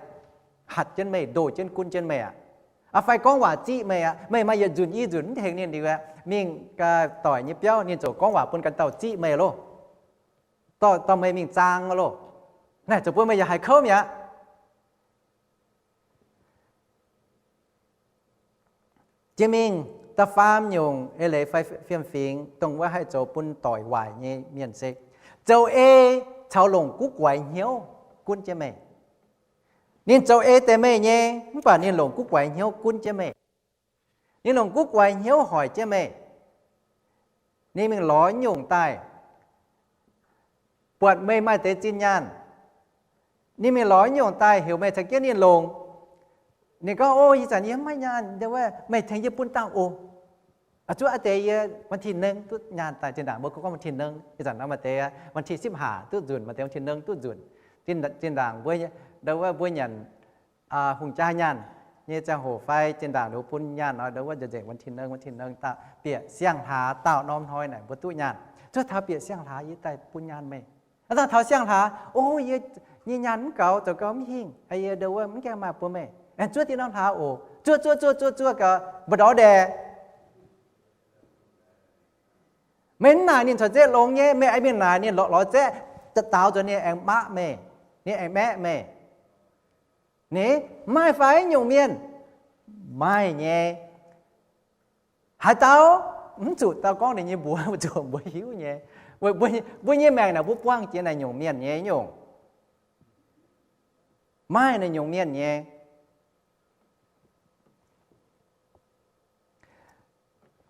hatc jienv meih, ndoh jienv gunv jienv meih aqv. Fai gorngv waac ziqv meih aqv. Meih maaih yietc nzunc i nzunc mv tengx ninh liuz aqv, mingh doic nyei biauv ninh ziouc gorngv waac bun ganh dauh ziqv meih loh, dorh, dorh meih mingh zaang loh. Naaic ziouc bun meih yaac haiz kouv mi'aqv. Jiex mingh da'faam nyungc eix leiz fai fiem-fingx dongh wuov haih zoux bun doic waaic nyei mienh se, zoux ei caux longc guv guaix hnyouv gunv jienv meih. Ninh zoux ei deix meih nyei, mv baac ninh longc guv guaix hnyouv gunv jienv meih. Ninh longc guv guaix hnyouv hoic jienv meih. Ninh mingh lorz nyungc daaih, buatc meih maaih deix zinh nyaanh, ninh mingh lorz nyungc daaih heuc meih caux jienv ninh longc. Ninh gorngv, O, ih zanc yie mv maaih nyaanh, meih tengx yie bun dangh oc. Zuov a'deix yie วันที่หนึ่ง duqv nyaanh daaih. Zinh ndaangc mbuo gorngv วันที่หนึ่ง, ih zanc nor maaih deix วันที่สิบห้า duqv nzunc, maaih deix วันที่หนึ่ง duqv nzunc. Zinh ndaangc mbuo, ndo wuov mbuo nyanc hungh jaa nyaanh nyei ziangh hoc fai zinh ndaangc ninh bun nyaanh nor, ndo wuov nzengc วันที่หนึ่ง, วันที่หนึ่ง dauh bieqc siang-hlaax dauh norm hnoi naaic mbuo duqv nyaanh. Zuov taux bieqc siang-hlaax yie daaih bun nyaanh meih. Aa, dangh taux siang-hlaax, O, yie nyei nyaanh mv gaux, zoux gau mv hingh, yie ndo wuov mv gaengh maaih bun meih. Aengx zuov deix norm hlaax oc. Zuov, zuov, zuov, zuov, zuov gau, mbu'ndongx ndaeh. Meih mv naaic ninh corc nzengc longx nyei. Meih aengx mingh naaic ninh lorz, lorz zaeqv, daaux nzuonx ninh aengx maqv meih, ninh aengx maeqv meih. Ni, maaih fai nyungc mienh? Maaih nyei. Haaix dauh? Mv zuqc dau gorngv ninh nyei mbuox, zuqc mbuo hiuv nyei. Mbuo nyei maengc naaic mbuo buangh jiex naaic nyungc mienh nyei nyungc. Maaih naaic nyungc mienh nyei.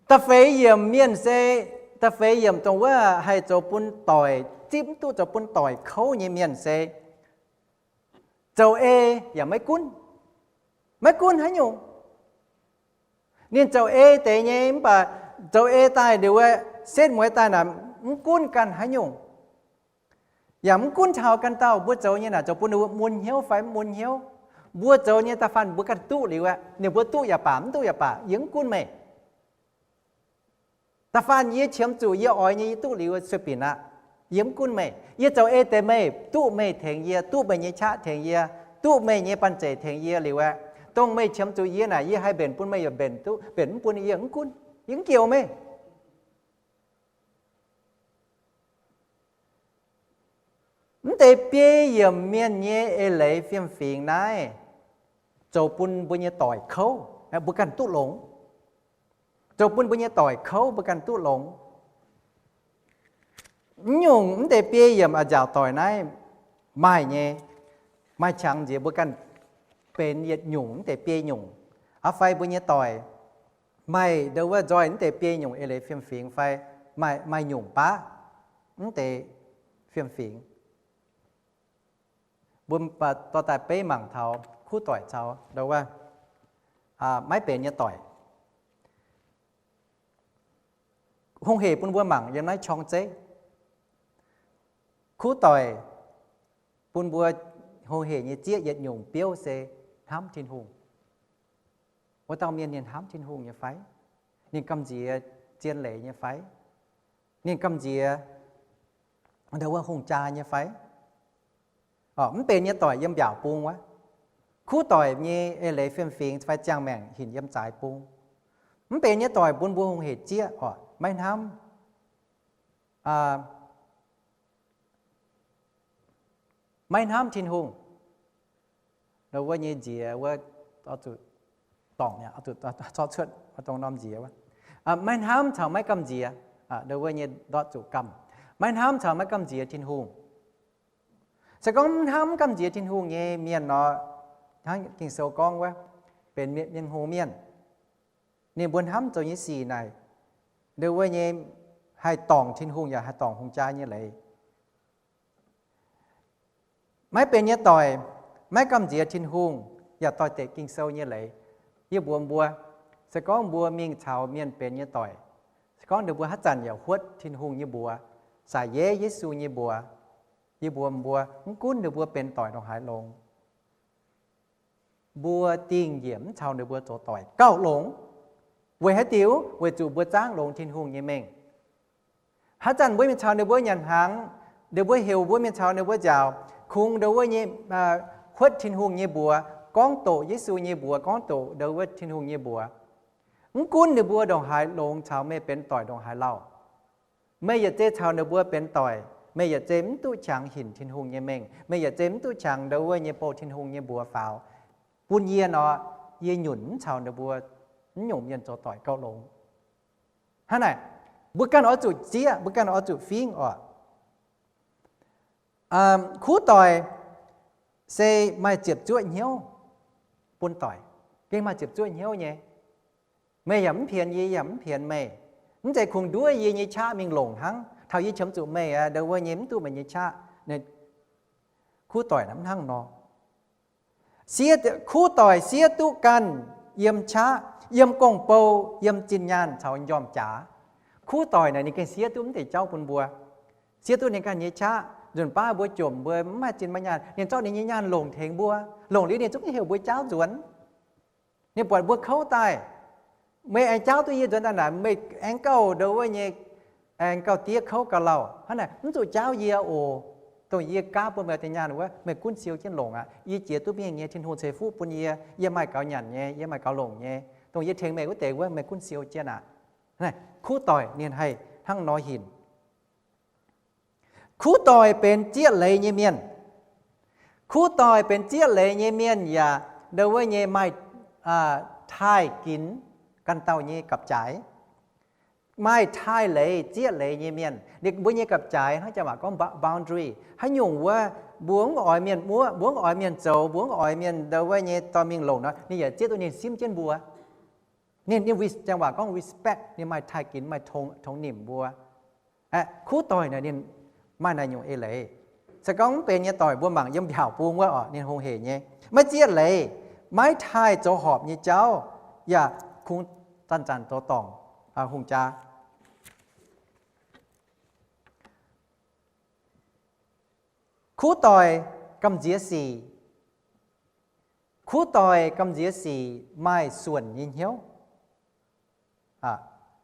Da'feix yiemc mienh se, da'feix yiemc dongh wuov haih zoux bun doic zipv mv duqv, zoux bun doic kouv nyei mienh se zoux ei yaac maiv gunv. Maiv gunv haaix nyungc. Ninh zoux ei deix nyei mv baac zoux ei daaih liuz, setv mueiz daaih naaic mv gunv ganh haaix nyungc. Yaac mv gunv taux ganh dauh mbuo zoux nyei naaic zoux bun ninh mun hnyouv fai mv mun hnyouv. Mbuo zoux nyei da'faanh mbuo ganh duqv liuz aqv. Ninh mbuo duqv yaac baac, mv duqv yaac baac, yie mv gunv meih. Da'faanh yie qiemx zuqc yie oix nyei yie duqv liuz sueih binc aqv. Yie mv gunv meih. Yie zoux ei deix meih, duqv meih tengx yie, duqv meih nyei qaqv tengx yie, duqv meih nyei banh zeic tengx yie liuz aqv. Dongh meih qiemx zuqc yie naaic yie haih mbenc bun meih yaac mbenc duqv, mbenc mv bun yie mv gunv. Yie mv jiex meih. Mv deix biei yiemc mienh nyei eix leiz fiem fingx naaiv zoux bun mbuo nyei doic kouv, mbuo ganh duqv longx. Zoux bun mbuo nyei doic kouv, mbuo ganh duqv longx. Mv nyungc mv deix biei yiemc a'nziaauc doic naaiv maaih nyei, maaih qangx nziex mbuo ganh benx yietc nyungc mv deix biei nyungc. Aa, fai mbuo nyei doic maaih ndo wuov nzoih mv deix biei nyungc eix leiz fiem-fingx fai maaih, maaih nyungc baav mv deix fiem-fingx. Mbuo dorh daaih beiv mangc taux kuv doic caux ndo wuov maiv benx nyei doic. Hungh hec bun mbuo mangc yiem naaiv qorng zeiv. Kuv doic bun mbuo hungh hec nyei zieqv yietc nyungc biouv se hnamv Tin-Hungh. Wuov dauh mienh ninh hnamv Tin-Hungh nyei fai? Ninh gamh nziex zien leiz nyei fai? Ninh gamh nziex ndo wuov hungh jaa nyei fai? Mv benx nyei doic yiem mbiaauc bung wuov. Kuv doic nyei eix leiz fiem-fingx fai ziangh maengc hinc yiem zaaix bung. Mv benx nyei doic bun mbuo hungh hec zieqv oc, maiv hnamv, maiv hnamv Tin-Hungh. Ndo wuov nyei nziex wuov, zuqc dorngc, zuqc zorqv cuotv dongh norm nziex wuov. Maiv hnamv caux maiv gamh nziex, ndo wuov nyei ndortv zuqc gamh. Maiv hnamv caux maiv gamh nziex Tin-Hungh. Se gorngv mv hnamv mv gamh nziex Tin-Hungh nyei mienh nor, hnangv Ging-Sou gorngv wuov, benx mienh hngongx mienh. Ninh mbuo hnamv zoux nyei sic naaic, ndo wuov nyei haih dorngc Tin-Hungh yaac haih dorngc hungh jaa nyei leiz. Maiv benx nyei doic maiv gamh nziex Tin-Hungh yaac doix-dekc Ging-Sou nyei leiz. Yie mbuox mbuo, se gorngv mbuo mingh caux mienh benx nyei doic, se gorngv ninh mbuo haaix zanc yaac huotv Tin-Hungh nyei mbuox, saic Ye, Yesu nyei mbuox, yie mbuox mbuo, mv gunv ninh mbuo benx doic ndongc haaix longx, mbuo dingh njiec mv caux ninh mbuo zoux doic gauh longx. Weic haaix diuc? Weic zuqc mbuo zangv longx Tin-Hungh nyei mengh. Haaix zanc mbuo mingh caux ninh mbuo nyanc hnaangx, ninh mbuo heuc mbuo mingh caux ninh mbuo nziaauc, kungx ndo wuov nyei huotv Tin-Hungh nyei mbuox, gorngv doqc Yesu nyei mbuox, gorngv doqc ndo wuov Tin-Hungh nyei mbuox, mv gunv ninh mbuo ndongc haaix longx caux meih benx doic ndongc haaix lauh, meih yietc zei caux ninh mbuo benx doic, meih yietc zei mv duqv qangx hinc Tin-Hungh nyei mengh, meih yietc zei mv duqv qangx ndo wuov nyei bou Tin-Hungh nyei mbuox faaux, bun yie nor, yie nyunc mv caux ninh mbuo mv nyungc mienh zoux doic gauh longx. Hnangv naaic, mbuo ganh oix zuqc zieqv, mbuo ganh oix zuqc fingx oc. Kuv doic se maaih ziepc zuoqv hnyouv bun doic. Gengh maaih ziepc zuoqv hnyouv nyei. Meih yaac mv pienx yie, yie yaac mv pienx meih. Mv zeiz kungx nduov yie nyei qaqv mingh longc hnangv. Taux yie qiemx zuqc meih aqv, ndo wuov nyei mv duqv meih nyei qaqv. Kuv doic naaiv mv hnangv nor. Siev, kuv doic siev duqv ganh yiem qaqv, yiem gong-bou, yiem zinh nyaanh caux m'njormh jaax. Kuv doic naaic ninh gengh siev duqv mv deix jauv bun mbuo. Siev duqv ninh ganh nyei qaqv. Nzunc baav mbuo jomc mbuo mv maaih zinh maaih nyaanh, ninh zorqv ninh nyei nyaanh longc tengx mbuo. Longc liuz ninh zungv heuc mbuo jaauv nzuonx. Ninh buatc mbuo kouv daaih, meih aengx jaauv duqv yie nzuonx daaih naaic, meih aengx gauh ndo wuov nyei, aengx gauh diev kouv gauh lauh. Hnangv naaic mv zuqc jaauv yie oc. Dongh yie gaav bun meih deix nyaanh wuov, meih gunv siou jienv longc aqv. Yie jiex duqv mingh nyei, Tin-Hungh ceix fuqv bun yie, yie maaih gaux nyanc nyei, yie maaih gaux longc nyei. Dongh yie tengx meih wuov deix wuov, meih gunv siou jienv aqv. Kuv doic ninh haih hnangv nor hinc. Kuv doic benx zieqv leiz nyei mienh. Kuv doic benx zieqv leiz nyei mienh yaac ndo wuov nyei maaih taaih ginx ganh dauh nyei gapv-jaaix. Maaih taaih leiz zieqv leiz nyei mienh, ninh mbuo nyei gapv-jaaix hnangv janx waac gorngv boundary. Haaix nyungc wuov mbuo mv oix mienh muoqv, mbuo mv oix mienh zoux, mbuo mv oix mienh ndo wuov nyei dorh mingh longc nor, ninh yaac zieqv duqv ninh simv jienv mbuo. Ninh, ninh, janx waac gorngv respect, ninh maaih taaih ginx, maaih tongx nimc mbuo. Kuv doic naaic ninh maaih naaiv nyungc eix leiz. Se gorngv mv benx nyei doic mbuo mangc yiem mbiaauc bung wuov oc, ninh hungh hec nyei, maiv zieqv leiz, maiv taaih zoux horpc nyei jauv, yaac kungx zanc-zanc zoux dorngc hungh jaa. Kuv doic gamh nziex sic. Kuv doic gamh nziex sic maaih suonc nyei hnyouv.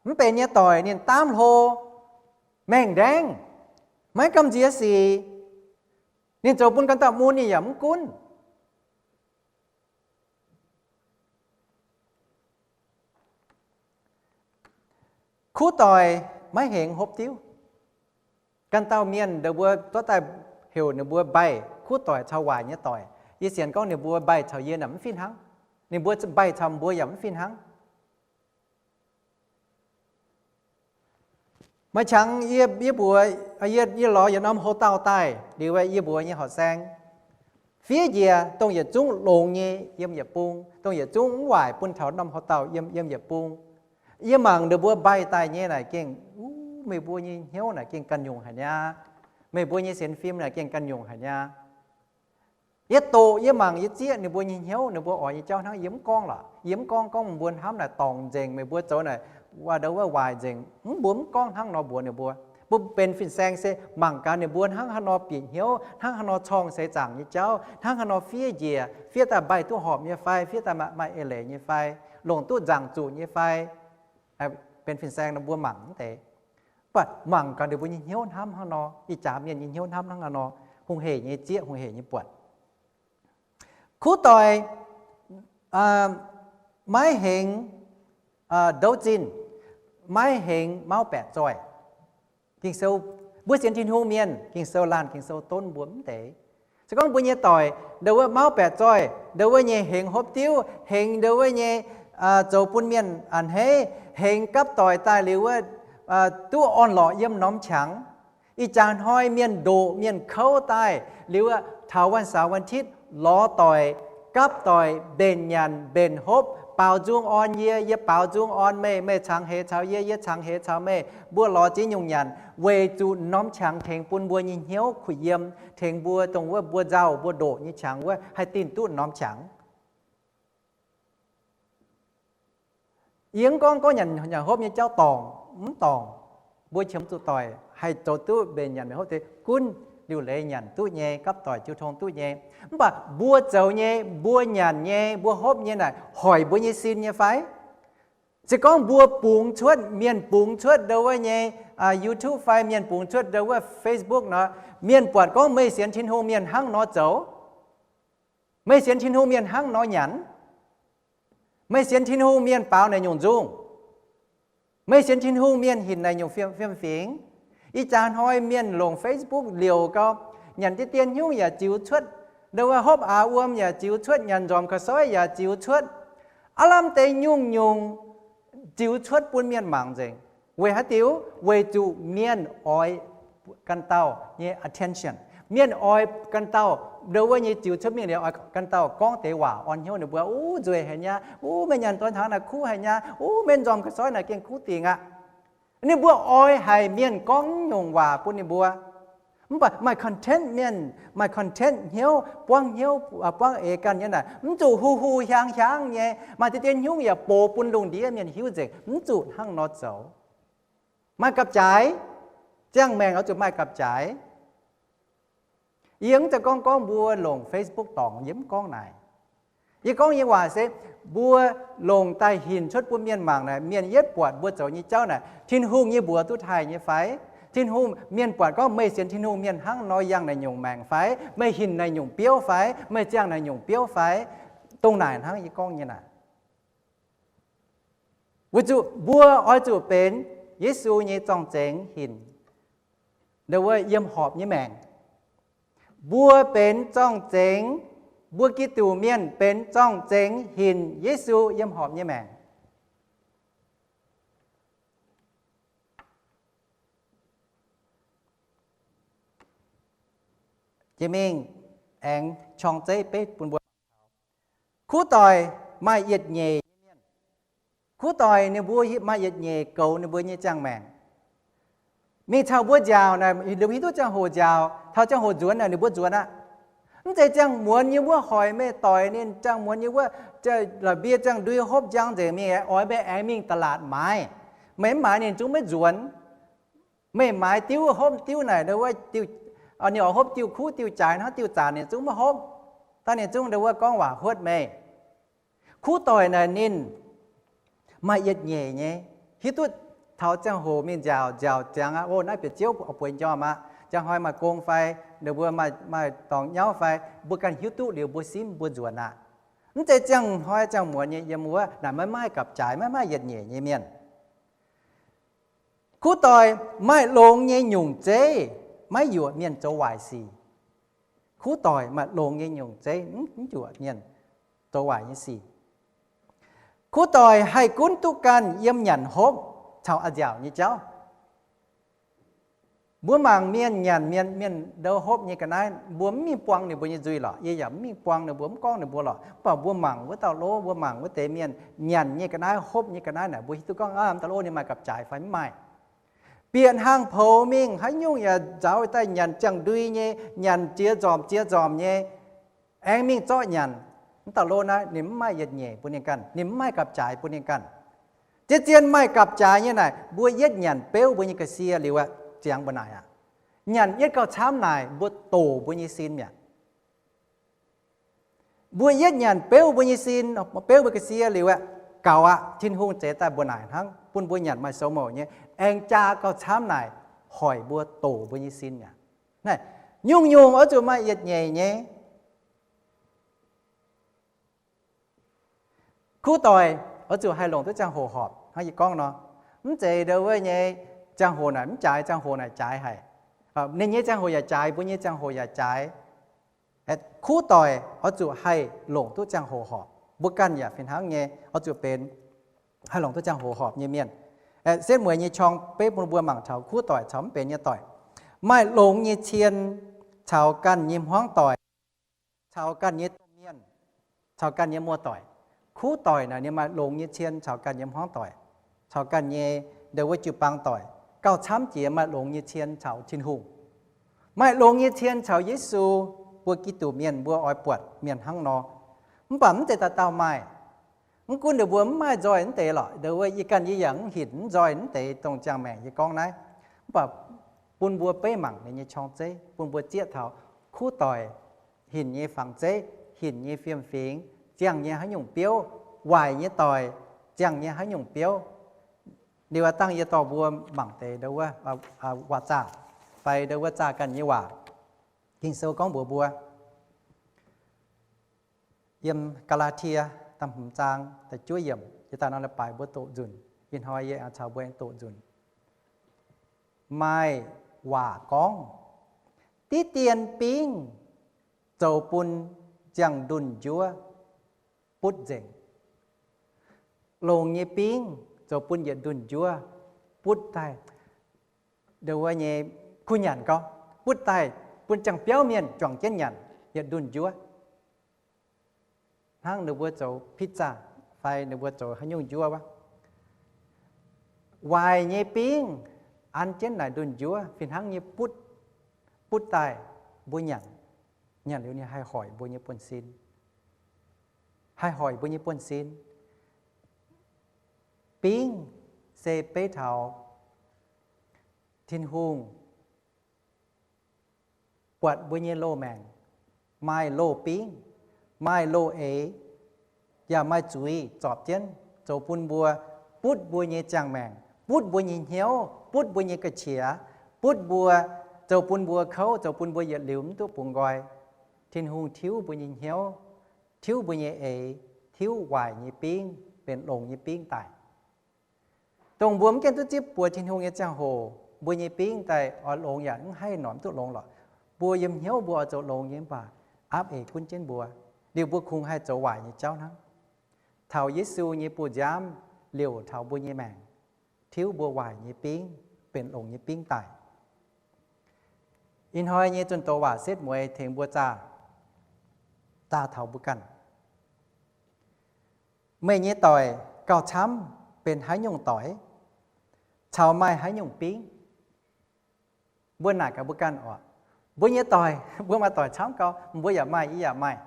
Mv benx nyei doic ninh daamv hlo, maengh ndaengv, maiv gamh nziex sic. Ninh zoux bun ganh dauh mun ninh yaac mv gunv. Kuv doic maiv hengx hopv diuv. Ganh dauh mienh ninh mbuo zorqv daaih heuc ninh mbuo mbaih kuv doic caux waaic nyei doic. Yie sienx gorngv ninh mbuo mbaih caux yie naaic mv fih hnangv. Ninh mbuo mbaih caux mbuo yaac mv fih hnangv. Maaih qangx yie, yie mbuox, yie, yie lorz yietc norm hotel daaih liuz, yie mbuox nyei horqc saeng, fiev njiec dongh yietc zungv longx nyei yiem yietc bung, dongh yietc zungv mv waaic bun taux norm hotel yiem, yiem yietc bung. Yie mangc ninh mbuo mbaih daaih nyei naaic gengh, meih mbuo nyei hnyouv naaic gengh ganh nyungc haic niaa. Meih mbuo nyei sienx fim naaic gengh ganh nyungc haic niaa. Yie doqc, yie mangc, yie zieqv ninh mbuo nyei hnyouv, ninh mbuo oix nyei jauv hnangv. Yie mv gorngv lorqc, yie mv gorngv gorngv mbuo hnamv naaic dorngc nzengc, meih mbuo zoux naaic wuov ndau wuov waaic nzengc. Mv, mbuo mv gorngv hnangv nor mbuox ninh mbuo. Mbuo benx fin-saeng se mangc gaax ninh mbuo hnangv haaix nor bieqc hnyouv, hnangv haaix nor corng seix zaangc nyei jauv, hnangv haaix nor fiev njiec, fiev daaih mbaih duqv horpc nyei fai, fiev daaih maaih, maaih eix leiz nyei fai, longc duqv nzaangc zuqc nyei fai, benx fin-saeng nor mbuo mangc mv deix. Mv baac mangc gaax ninh mbuo nyei hnyouv hnamv hnangv nor, ih jaax mienh nyei hnyouv hnamv hnangv haaix nor, hungh hec nyei zieqv, hungh hec nyei buatc. Kuv doic maiv hengx douv zinh, maiv hengx mauv baeqc zoih. Ging-Sou, mbuo sienx Tin-Hungh mienh, Ging-Sou laanh Ging-Sou donv mbuo mv deix. Se gorngv mbuo nyei doic ndau wuov mauv baeqc zoih, ndau wuov nyei hengx hopv diuv, hengx ndau wuov nyei zoux bun mienh a'hneiv, hengx gapv doic daaih liuz wuov duqv orn-lorqc yiem norm qangx. Ih jaax hnoi mienh ndoqc mienh kouv daaih liuz, taux วันเสาร์ วันอาทิตย์ lorz doic, gapv doic, mbenc nyanc mbenc hopv, baaux nzung orn yie, yie baaux nzung orn meih, meih cangx heix caux yie, yie cangx heix caux meih, mbuo lorz ziex nyungc nyanc weic zuqc norm qangx tengx bun mbuo nyei hnyouv kuh yiem, tengx mbuo dongh wuov mbuo nzauh mbuo ndoqc nyei qangx wuov haih dinh duqv norm qangx. Yie mv gorngv gorngv nyanc hopv nyei jauv dorngc, mv dorngc. Mbuo qiemx zuqc doic haih zoux duqv mbenc nyanc mbenc hopv deix gunv liuc leiz nyanc duqv nyei, gapv doic jiu tong duqv nyei. Mv baac mbuo zoux nyei, mbuo nyanc nyei, mbuo hopv nyei naaic hoic mbuo nyei sin nyei fai? Se gorngv mbuo bungx cuotv, mienh bungx cuotv ndau wuov nyei YouTube fai mienh bungx cuotv ndau wuov Facebook nor, mienh buatc gorngv meih sienx Tin-Hungh mienh hnangv nor zoux, meih sienx Tin-Hungh mienh hnangv nor nyanc, meih sienx Tin-Hungh mienh baaux naaic nyungc nzung, meih sienx Tin-Hungh mienh hinc naaic nyungc fiem, fiem-fingx. Ih jaax hnoi mienh longc Facebook liouc gau, nyanc deix dien hnyungv yaac ziux cuotv, ndau wuov hopv aax wuom yaac ziux cuotv, nyanc nzormc ga'soiv yaac ziux cuotv, aav lamh deix nyungc-nyungc ziux cuotv bun mienh mangc nzengc. Weic haaix diuc? Weic zuqc mienh oix ganh dauh nyei attention. Mienh oix ganh dauh, ndau wuov nyei ziux cuotv mingh liuz oix ganh dauh gorngv deix waac orn hnyouv ninh mbuo, Uv, nzueic haic nyei. Uv, meih nyanc doix hnaangx naaic kuv haic nyei. Uv, meih nzormc ga'soiv naaic gengh kuv dingc aqv. Ninh mbuo oix haic mienh gorngv nyungc waac bun ninh mbuo. Mv baac maaih content mienh, maaih content hnyouv, buangv hnyouv, buangv eix ganh nyei naaic, mv zuqc hu hu hiaang hiaang nyei. Maaih deix dien hnyungv yaac box bun lungh ndiev mienh hiuv nzengc. Mv zuqc hnangv nor zoux. Maaih gapv-jaaix, ziangh maengc oix zuqc maaih gapv-jaaix. Yie mv zeiz gorngv gorngv mbuo longc Facebook dorngc, yie mv gorngv naaic. Yie gorngv nyei waac se, mbuo longc daaih hinc cuotv bun mienh mangc naaic, mienh yietv buatc mbuo zoux nyei jauv naaic, Tin-Hungh nyei mbuox duqv taaih nyei fai? Tin-Hungh, mienh buatc gorngv meih sienx Tin-Hungh mienh hnangv nor yangh naaic nyungc maengc fai? Meih hinc naaic nyungc biouv fai? Meih ziangh naaic nyungc biouv fai? Dongh naaic hnangv yie gorngv nyei naaic. Weic zuqc mbuo oix zuqc benx Yesu nyei zorng-zengx hinc, ndau wuov yiem horpc nyei maengc. Mbuo benx zorng-zengx, mbuo Giduc mienh benx zorng-zengx hinc Yesu yiem horpc nyei maengc. Jiex mingh aengx qorng zeiv beiv bun mbuo. Kuv doic maaih yietc nyeic nyei mienh. Kuv doic ninh mbuo maaih yietc nyeic goux ninh mbuo nyei ziangh maengc. Mingh caux mbuo nziaauc naaic, ninh mbuo hiuv duqv ziangh hoc nziaauc, taux ziangh hoc nzuonx naaic ninh mbuo nzuonx aqv. Mv zeiz ziangh muonz nyei wuov hoic meih doic ninh, ziangh muonz nyei wuov la'mbie ziangh ndui hopv njang nzengc mingh, oix meih aengx mingh da'laatc maaiz. Meih mv maaiz ninh zungv maiv nzuonx. Meih maaiz diuv hopv diuv naaic, ninh oix hopv diuh kuv diuh jaaix hnangv diuh zanc ninh zungv maiv hopv. Daaih ninh zungv ndau wuov gorngv waac huotv meih. Kuv doic naaic ninh maaih yietc nyeic nyei, hiuv duqv taux ziangh hoc mingh nziaauc, nziaauc ziangx aqv, o, naaiv bieqc Ziouv bueix njormh aqv, ziangh hnoi maaih gong fai, ninh mbuo maaih dorngx nyauv fai, mbuo ganh hiuv duqv liuz mbuo simv mbuo nzuonx aqv. Mv zeiz ziangh hnoi ziangh muonz nyei yiem wuov naaic maiv maaih gapv-jaaix, maiv maaih yietc nyeic nyei mienh. Kuv doic maaih longx nyei nyungc zeiv, maiv yuoqc mienh zoux waaic sic. Kuv doic maaih longx nyei nyungc zeiv, mv yuoqc mienh zoux waaic nyei sic. Kuv doic haih gunv duqv ganh yiem nyanc hopv caux a'nziaauc nyei jauv. Mbuo mangc mienh nyanc mienh, mienh ndou hopv nyei ga'naaiv, mbuo mv mingh buang ninh mbuo nyei nzuih lorqc. Yie yaac mv mingh buang ninh mbuo, mv gorngv ninh mbuo lorqc. Mv baac mbuo mangc wuov dauh lov, mbuo mangc wuov deix mienh nyanc nyei ga'naaiv, hopv nyei ga'naaiv naaic, mbuo hiuv duqv gorngv, aa, mv dauh lov ninh maaih gapv-jaaix fai mv maaih. Bieqc hlang poux mingh, haaix nyungc yaac nzaaux daaih nyanc ziangh ndui nyei, nyanc ziex nzormc ziex nzormc nyei, aengx mingh zorqv nyanc. Mv dauh lov naaiv ninh mv maaih yietc nyeic bun ninh ganh, ninh mv maaih gapv-jaaix bun ninh ganh. Zien-zien maaih gapv-jaaix nyei naaic, mbuo yietv nyanc beuv mbuo nyei ga'sie liuz aqv, ziangx mbuo naaic aqv. Nyanc yietv gauh camv naaic, mbuo doqc mbuo nyei sin mi'aqv. Mbuo yietv nyanc beuv mbuo nyei sin, beuv mbuo ga'sie liuz aqv, gaux aqv. Tin-Hungh zeix daaih mbuo naaic hnangv, bun mbuo nyanc maaih soux mouc nyei, aengx jaa gauh camv naaic, hoic mbuo doqc mbuo nyei sin mi'aqv. Naaiv, nyungc-nyungc oix zuqc maaih yietc nyeic nyei. Kuv doic oix zuqc haih longc duqv ziangh hoc horpc. Hnangv yie gorngv nor, mv zeiz ndau wuov nyei ziangh hoc naaic mv jaaix, ziangh hoc naaic jaaix haic. Ninh nyei ziangh hoc yaac jaaix, mbuo nyei ziangh hoc yaac jaaix. Kuv doic oix zuqc haih longc duqv ziangh hoc horpc. Mbuo ganh yaac fih hnangv nyei, oix zuqc benx haih longc duqv ziangh hoc horpc nyei mienh. Setv mueiz nyei qorng beiv bun mbuo mangc taux kuv doic caux mv benx nyei doic. Maaih longx nyei cien caux ganh nyei hmuangv doic, caux ganh nyei domh mienh, caux ganh nyei muoz-doic. Kuv doic naaic ninh maaih longx nyei cien caux ganh nyei hmuangv doic, caux ganh nyei ndau wuov jiu-baang doic. Gauh camv jiex maaih longx nyei cien caux Tin-Hungh. Maaih longx nyei cien caux Yesu, mbuo Giduc mienh mbuo oix buatc mienh hnangv nor. Mv baac mv zeiz dauh dauh maaih. Mv gunv ninh mbuo mv maaih nzoih mv deix lorqc, ndau wuov yie ganh yie yaac mv hinc mv nzoih mv deix dongh ziangh maengc yie gorngv naaiv. Mv baac bun mbuo beiv mangc ninh nyei qorng-zeiv, bun mbuo zieqv taux kuv doic hinc nyei fangx-zeiv, hinc nyei fiem-fingx, ziangh nyei haaix nyungc biouv, waaic nyei doic, ziangh nyei haaix nyungc biouv. Liuz aqv, dangh yie dorh mbuo mangc deix ndau wuov waac-zaah fai ndau wuov zaah ganh nyei waac. Ging-Sou gorngv mbuox mbuo, yiem Gaa^laa^tie da'hmz zaang da'juov yiemc, yie daaih nor leiz-baaix mbuo doqc nzunc. Ih hnoi yie aengx caux mbuo aengx doqc nzunc. Maaih waac gorngv, diqv dien bingv zoux bun ziangh ndunh njuov butv nzengc. Longx nyei bingv zoux bun yietc ndunh njuov butv daaih. Ndau wuov nyei kuh nyanc gau, butv daaih bun ziangh biauv mienh juangc jienv nyanc yietc ndunh njuov. Hnangv ninh mbuo zoux pizza fai ninh mbuo zoux haaix nyungc njuov wuov. Waaic nyei bingv an jienv naaic ndunh njuov fih hnangv nyei butv, butv daaih mbuo nyanc. Nyanc liuz ninh haih hoic mbuo nyei buonv-sin, haih hoic mbuo nyei buonv-sin. Bingv se beiv taux Tin-Hungh buatc mbuo nyei loz-maengc maaih loz-bingv, maaih loz-eix, yaac maaih zuiz zorpc jienv zoux bun mbuo, butv mbuo nyei ziangh maengc, butv mbuo nyei hnyouv, butv mbuo nyei ga'qiex, butv mbuo, zoux bun mbuo kouv, zoux bun mbuo yietc liuz mv duqv bungx nqoi. Tin-Hungh tiuv mbuo nyei hnyouv, tiuv mbuo nyei eix, tiuv waaic nyei bingv benx longx nyei bingv daaih. Dongh mbuo mv gaengh duqv zipv buoz Tin-Hungh nyei ziangh hoc, mbuo nyei bingv daaih oix longx yaac mv haih norm duqv longx lorqc. Mbuo yiem hnyouv mbuo oix zoux longx nyei mv baac aapv eix gunv jienv mbuo, liuz mbuo kungx haih zoux waaic nyei jauv hnangv. Taux Yesu nyei bu nziaamv liouc taux mbuo nyei maengc, tiuv mbuo waaic nyei bingv benx longx nyei bingv daaih. Ih hnoi nyei zunh doz waac setv mueiz tengx mbuo zaah, zaah taux mbuo ganh. Meih nyei doic gauh camv benx haaix nyungc doic, caux maaih haaix nyungc bingv? Mbuo naaic gaax mbuo ganh oc. Mbuo nyei doic, mbuo maaih doic camv gau, mbuo yaac maaih, yie yaac maaih.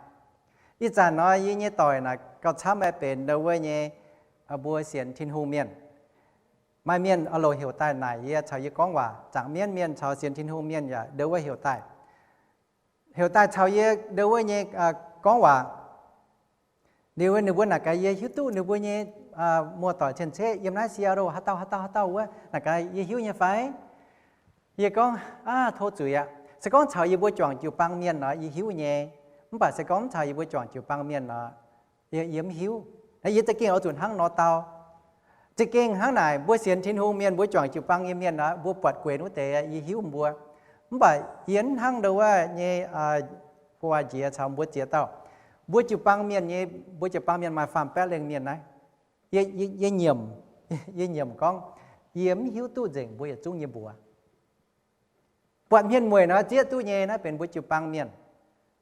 Ih zanc nor yie nyei doic naaic gauh camv aeqv, benx ndau wuov nyei, mbuo sienx Tin-Hungh mienh. Maaih mienh oix louc heuc daaih naaic yie caux yie gorngv waac. Zaangc mienv mienh caux sienx Tin-Hungh mienh yaac ndau wuov heuc daaih, heuc daaih caux yie ndau wuov nyei gorngv waac. Liuz ninh mbuo naaic gaax yie hiuv duqv ninh mbuo nyei muoz-doic cien-ceqv yiem naaiv Seattle haaix dauh haaix dauh haaix dauh wuov, naaic gaax yie hiuv nyei fai? Yie gorngv, aa, tov zuiz aqv. Se gorngv caux yie mbuo juangc jiu-baang mienh nor, yie hiuv nyei. Mv baac se gorngv mv caux yie mbuo juangc jiu-baang mienh nor, yie mv hiuv. Yie za'gengh oix zuqc hnangv nor dau. Za'gengh hnangv naaic, mbuo sienx Tin-Hungh mienh, mbuo juangc jiu-baang nyei mienh nor, mbuo buatc guenx wuov deix yie hiuv mbuo. Mv baac yie mv hnangv ndau wuov nyei, fu waac njiec caux mbuo ziex dauh. Mbuo jiu-baang mienh nyei, mbuo jiu-baang mienh maaih faam-baeqv lengh mienh naaiv. Yie nyiemc, yie nyiemc gorngv, yie mv hiuv duqv nzengc mbuo yietc zungv nyei mbuox. Buatc hmien mueic nor zieqv duqv nyei, naaiv benx mbuo jiu-baang mienh.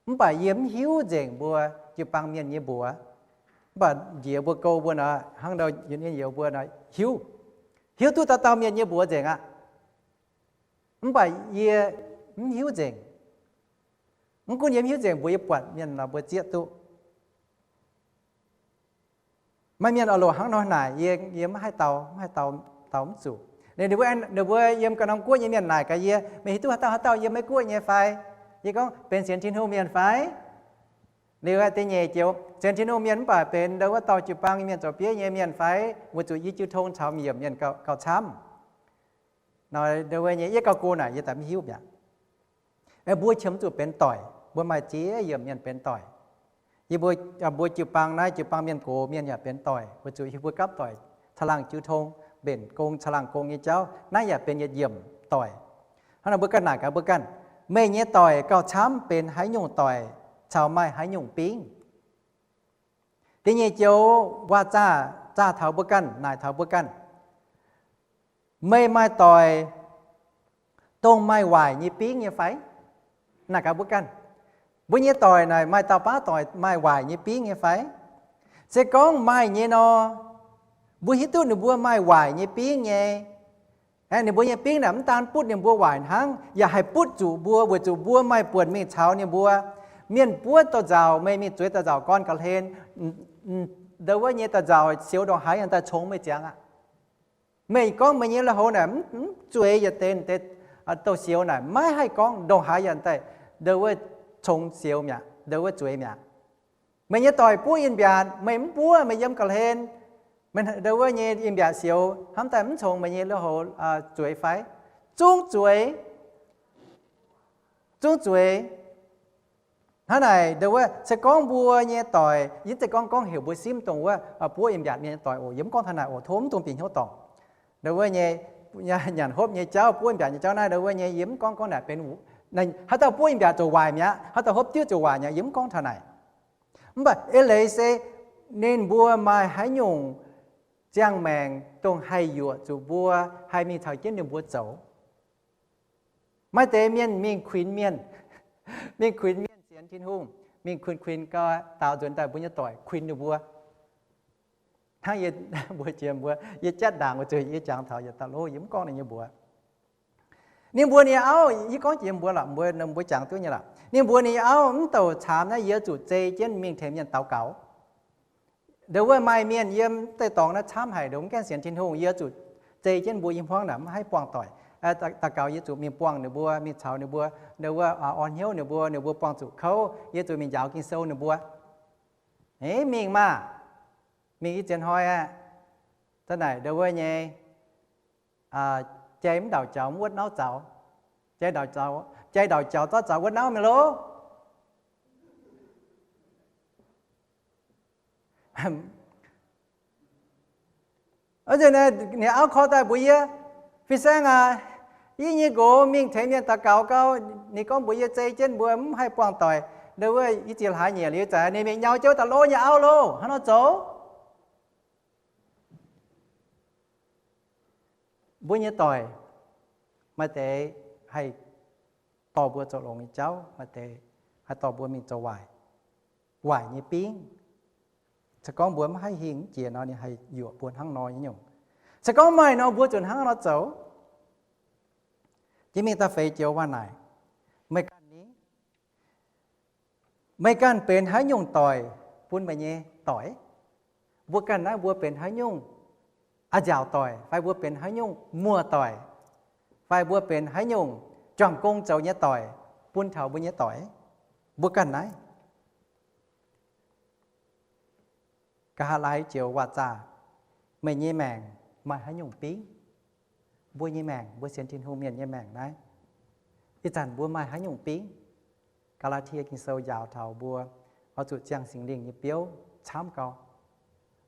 Mv baac yie mv hiuv nzengc mbuo jiu-baang mienh nyei mbuox. Mv baac njiec mbuo gouv mbuo nor, hnangv nor yie youz mbuo nor hiuv, hiuv duqv dauh dauh mienh nyei mbuox nzengc aqv. Mv baac yie mv hiuv nzengc. Mv gunv yie mv hiuv nzengc, mbuo yie buatc mienh nor mbuo zieqv duqv. Maaih mienh oix loc hnangv nor naaic yie, yie mv haih dau, mv haih dau, dau mv zuqc. Ninh mbuo, ninh mbuo yiem ganh norm guoqv nyei mienh naaic gaax yie, meih hiuv duqv haaix dauh haaix dauh yiem Meiv Guoqv nyei fai? Yie gorngv, benx sienx Tin-Hungh mienh fai? Liuz da'nyeic joux, sienx Tin-Hungh mienh mv baac benx ndau wuov dorh jiu-baang nyei mienh zoux bieiv nyei mienh fai? Weic zuqc yie jiu tong caux yiemc mienh gauh camv. Nor ndau wuov nyei yie gauh go naaic yie daaih mv hiuv mi'aqv. Mbuo qiemx zuqc benx doic, mbuo maaih ziex yiemc mienh benx doic. Yie mbuo, mbuo jiu-baang naaiv jiu-baang mienh gox mienh yaac benx doic, weic zuqc yie mbuo gapv doic caangh laangh jiu tong, mbenc gong caangh laangh gong nyei jauv, naaiv yaac benx yietc yiemc doic. Hnangv naaic mbuo ganh naaic gaax mbuo ganh, meih nyei doic gauh camv benx haaix nyungc doic caux maaih haaix nyungc bingv? Da'nyeic joux waac-zaah zaah taux mbuo ganh, naaic taux mbuo ganh, meih maaih doic dongh maaih waaic nyei bingv nyei fai? Naaic gaax mbuo ganh, mbuo nyei doic naaic maaih dauh baav doic maaih waaic nyei bingv nyei fai? Se gorngv maaih nyei nor, mbuo hiuv duqv ninh mbuo maaih waaic nyei bingv nyei. Ninh mbuo nyei bingv naaic mv daan butv ninh mbuo waaic hnangv, yaac haih butv zuqc mbuo weic zuqc mbuo maaih buonc mingh caux ninh mbuo. Mienh buov daux nzauc, meih mingh zueiz daux nzauc gorn ga'hlen, ndau wuov nyei daux nzauc siou ndongc haaix yaac daaih congx meih ziangx aqv. Meih gorngv meih nyei lui-houx naaic mv zueiz yietc deix deix, douh siou naaic maiv haih gorngv ndongc haaix yaac daaih ndau wuov congx siou mi'aqv, ndau wuov zueiz mi'aqv. Meih nyei doic buov in-mbiaatc, meih mv buov, meih yiem ga'hlen, ndau wuov nyei in-mbiaatc siou hnamv daaih mv congx meih nyei lui-houx zueiz fai? Zungv zueiz, zungv zueiz. Hnangv naaic ndau wuov se gorngv mbuo nyei doic, yie mv zeiz gorngv gorngv heuc mbuo simv dongh wuov buov in-mbiaatc mienh nyei doic oc. Yie mv gorngv taux naaic oc. Tov mv dungx bieqc hnyouv dorngc. Ndau wuov nyei nyanc hopv nyei jauv, buov in-mbiaatc nyei jauv naaiv, ndau wuov nyei yie mv gorngv gorngv naaic benx haaix dauh buov in-mbiaatc ziouc waaic mi'aqv, haaix dauh hopv diuv ziouc waaic mi'aqv, yie mv gorngv taux naaic. Mv baac eix leiz se ninh mbuo maaih haaix nyungc ziangh maengc dongh haih yuoqc zuqc mbuo haih mingh caux jienv ninh mbuo zoux. Maaih deix mienh mingh kuinx mienh, mingh kuinx mienh sienx Tin-Hungh, mingh kuinx kuinx gau, daaux nzuonx daaih mbuo nyei doic kuinx ninh mbuo. Hnangv yie mbuox jiex mbuo, yie jatv ndaangc weic zuqc yie jangx taux yietc dauh lov, yie mv gorngv ninh nyei mbuox. Ninh mbuox ninh auv, yie gorngv jiex mbuo lorqc, mbuo, mbuo jangx duqv nyei lorqc. Ninh mbuox ninh auv, mv douc caamx naaiv yie zuqc zei jienv mingh tengx mienh daux gaux. Ndau wuov maaih mienh yiem deix dorngx naaiv camv haic, ndongc mv gaengh sienx Tin-Hungh, yie zuqc zei jienv mbuo i hmuangv naaic mv haih buangh doic. Daux gaux yie zuqc mingh buangh ninh mbuo, mingh caux ninh mbuo, ndau wuov orn hnyouv ninh mbuo, ninh mbuo buangh zuqc kouv, yie zuqc mingh njaaux Ging-Sou ninh mbuo. Eix mingh maah, mingh i ziex hnoi aqv. Daaih naaic ndau wuov nyei, jai mv ndauc jaux mv wuotv nauv zaux. Jai ndauc jaux, jai ndauc jaux zorqv zaux wuotv nauv mingh loh. Wuov zanc ninh auv call daaih mbuox yie, Fin-Saeng aac, yie nyei nqox mingh tengx mienh daux gaux gau, ninh gorngv mbuox yie zei jienv mbuo mv haih buangh doic. Ndau wuov i ziex hlaax nyeic liuz zanc ninh mingh nyau jienv wuov dauh lov nyei auv loh. Hnangv nor zoux. Mbuo nyei doic, maaih deix haih dorh mbuo zoux longx nyei jauv, maaih deix haih dorh mbuo mingh zoux waaic, waaic nyei bingv. Se gorngv mbuo mv haih hingh mv jiex nor, ninh haih yuoqc mbuo hnangv nor nyei nyungc. Se gorngv maaih nor, mbuo zuqc hnangv nor zoux. Jiex mingh da'feix joux waac naaic, meih ganh ni, meih ganh benx haaix nyungc doic bun meih nyei doic? Mbuo ganh naaiv mbuo benx haaix nyungc a'nziaauc doic, fai mbuo benx haaix nyungc muoz-doic, fai mbuo benx haaix nyungc juangc gong zoux nyei doic bun taux mbuo nyei doic? Mbuo ganh naaiv. Nqa'haav laai joux waac-zaah, meih nyei maengc maaih haaix nyungc bingv? Mbuo nyei maengc, mbuo sienx Tin-Hungh mienh nyei maengc naaiv, ih zanc mbuo maaih haaix nyungc bingv? Gaa^laa^tie Ging-Sou njaaux taux mbuo oix zuqc ziangh Singx Lingh nyei biouv camv gau.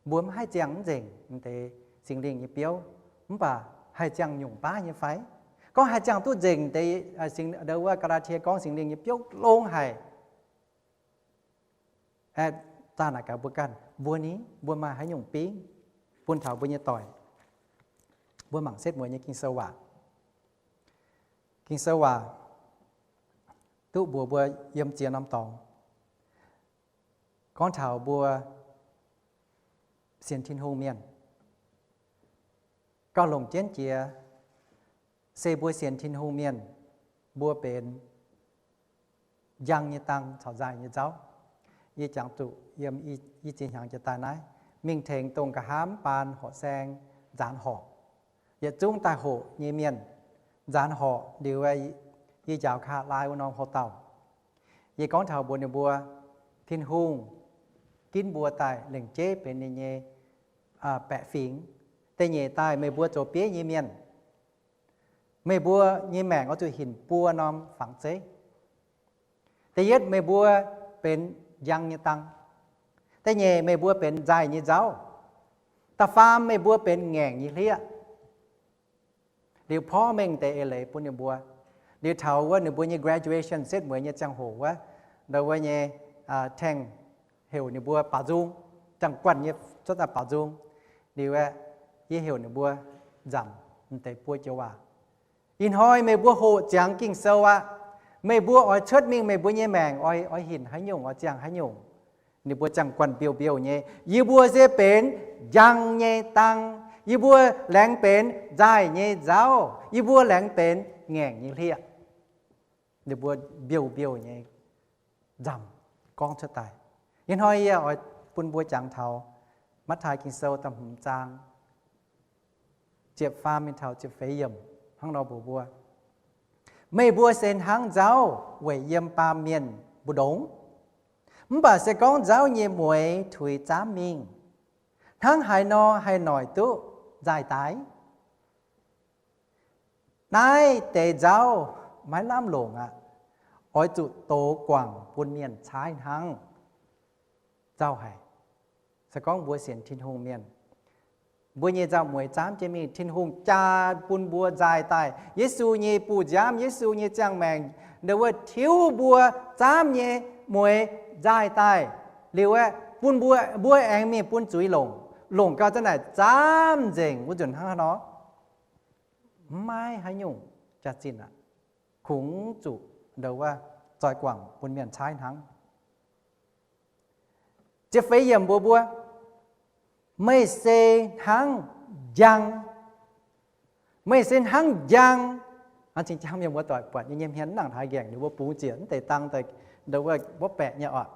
Mbuo mv haih ziangh mv nzengc deix Singx Lingh nyei biouv, mv baac haih ziangh nyungc baav nyei fai? Gorngv haih ziangh duqv nzengc deix, wuov Gaa^laa^tie gorngv Singx Lingh nyei biouv longx haic. Zaah naaic gaax mbuo ganh, mbuo ni, mbuo maaih haaix nyungc bingv bun taux mbuo nyei doic? Mbuo mangc setv mueiz nyei Ging-Sou waac. Ging-Sou waac, duqv mbuox mbuo yiem ziex norm dorngx. Gorngv taux mbuo sienx Tin-Hungh mienh, gauh longc jienv jiex, se mbuo sienx Tin-Hungh mienh, mbuo benx njang nyei dang caux nzaaih nyei nzauv. Yie jangx zuqc yiem i ziex hnyangx jiex daaih naaiv, mingh tengx dongh nqa'haav mv baan horqc saeng nzaanx horqc, yietc zungv daaih hoqc nyei mienh nzaanx horqc liuz, yie njaaux nqa'haav laai wuov norm houx-dauh. Yie gorngv taux mbuox ninh mbuo, Tin-Hungh ginv mbuo daaih lengc jeiv benx ninh nyei baeqc fingx. Da'nyeic daaih meih mbuo zoux bieiv nyei mienh, meih mbuo nyei maengc oix zuqc hinc buo norm fangx zeiv. Da'yietv meih mbuo benx njang nyei dang. Da'nyeic meih mbuo benx nzaaih nyei nzauv. Da'faam meih mbuo benx ngaengc nyei hlieqv. Liuz porv mengh deix eix leiz bun ninh mbuo. Liuz taux wuov ninh mbuo nyei graduation setv mueiz nyei ziangh hoc wuov, ndau wuov nyei tengx heuc ninh mbuo baaux nzung, ziangh guanh nyei cuotv daaih baaux nzung. Liuz aeqv, yie heuc ninh mbuo nzamc m'deix buo joux waac. Ih hnoi meih mbuo hoqc ziangx Ging-Sou aqv. Meih mbuo oix cuotv mingh meih mbuo nyei maengc oix hinc haaix nyungc, oix ziangh haaix nyungc. Ninh mbuo ziangh guanh mbiouh-mbiouh nyei, Yie mbuo se benx njang nyei dang. Yie mbuo laengz benx nzaaih nyei nzauv. Yie mbuo laengz benx ngaengc nyei hlieqv. Ninh mbuo mbiouh-mbiouh nyei nzamc gorngv cuotv daaih. Ih hnoi yie oix bun mbuo jangx taux Matv^taai Ging-Sou da'hmz zaang ziepc faam mingh taux ziepc feix yiemc hnangv nor mbuox mbuo, Meih mbuo se hnangv nzauv weic yiem baamh mienh mbu'ndongx. Mv baac se gorngv nzauv nyei mueix tuix zaamv mingh, hnangv haaix nor haih noic duqv nzaaih daaih? Naaiv deix nzauv maiv lamh longc aqv. Oix zuqc dox guangc bun mienh caaiv hnangv. Nzauv haic. Se gorngv mbuo sienx Tin-Hungh mienh, mbuo nyei nzauv mueix zaamv jienv mingh, Tin-Hungh jaa bun mbuo nzaaih daaih. Yesu nyei buoz-nziaamv, Yesu nyei ziangh maengc, ndau wuov tiuv mbuo zaamv nyei mueix nzaaih daaih. Liuz aeqv, bun mbuo, mbuo aengx mingh bun zuiz longc. Longc gau zanc naaic zaamv nzengc wuov nzunc hnangv haaix nor, maiv haaix nyungc jaax-zinh aqv. Kungx zuqc ndau wuov zoih guangc bun mienh caaiv hnangv. Ziepc feix yiemc mbuox mbuo, Meih se hnangv njang. Meih se hnangv njang. Hnangv cing jang mienh muoz-doic buatc nyei nyei hmien mv nangc haaix nqaengc, ninh mbuo bungx ziec mv deix dang daaih, ndau wuov mbuov baeqc nyei oc.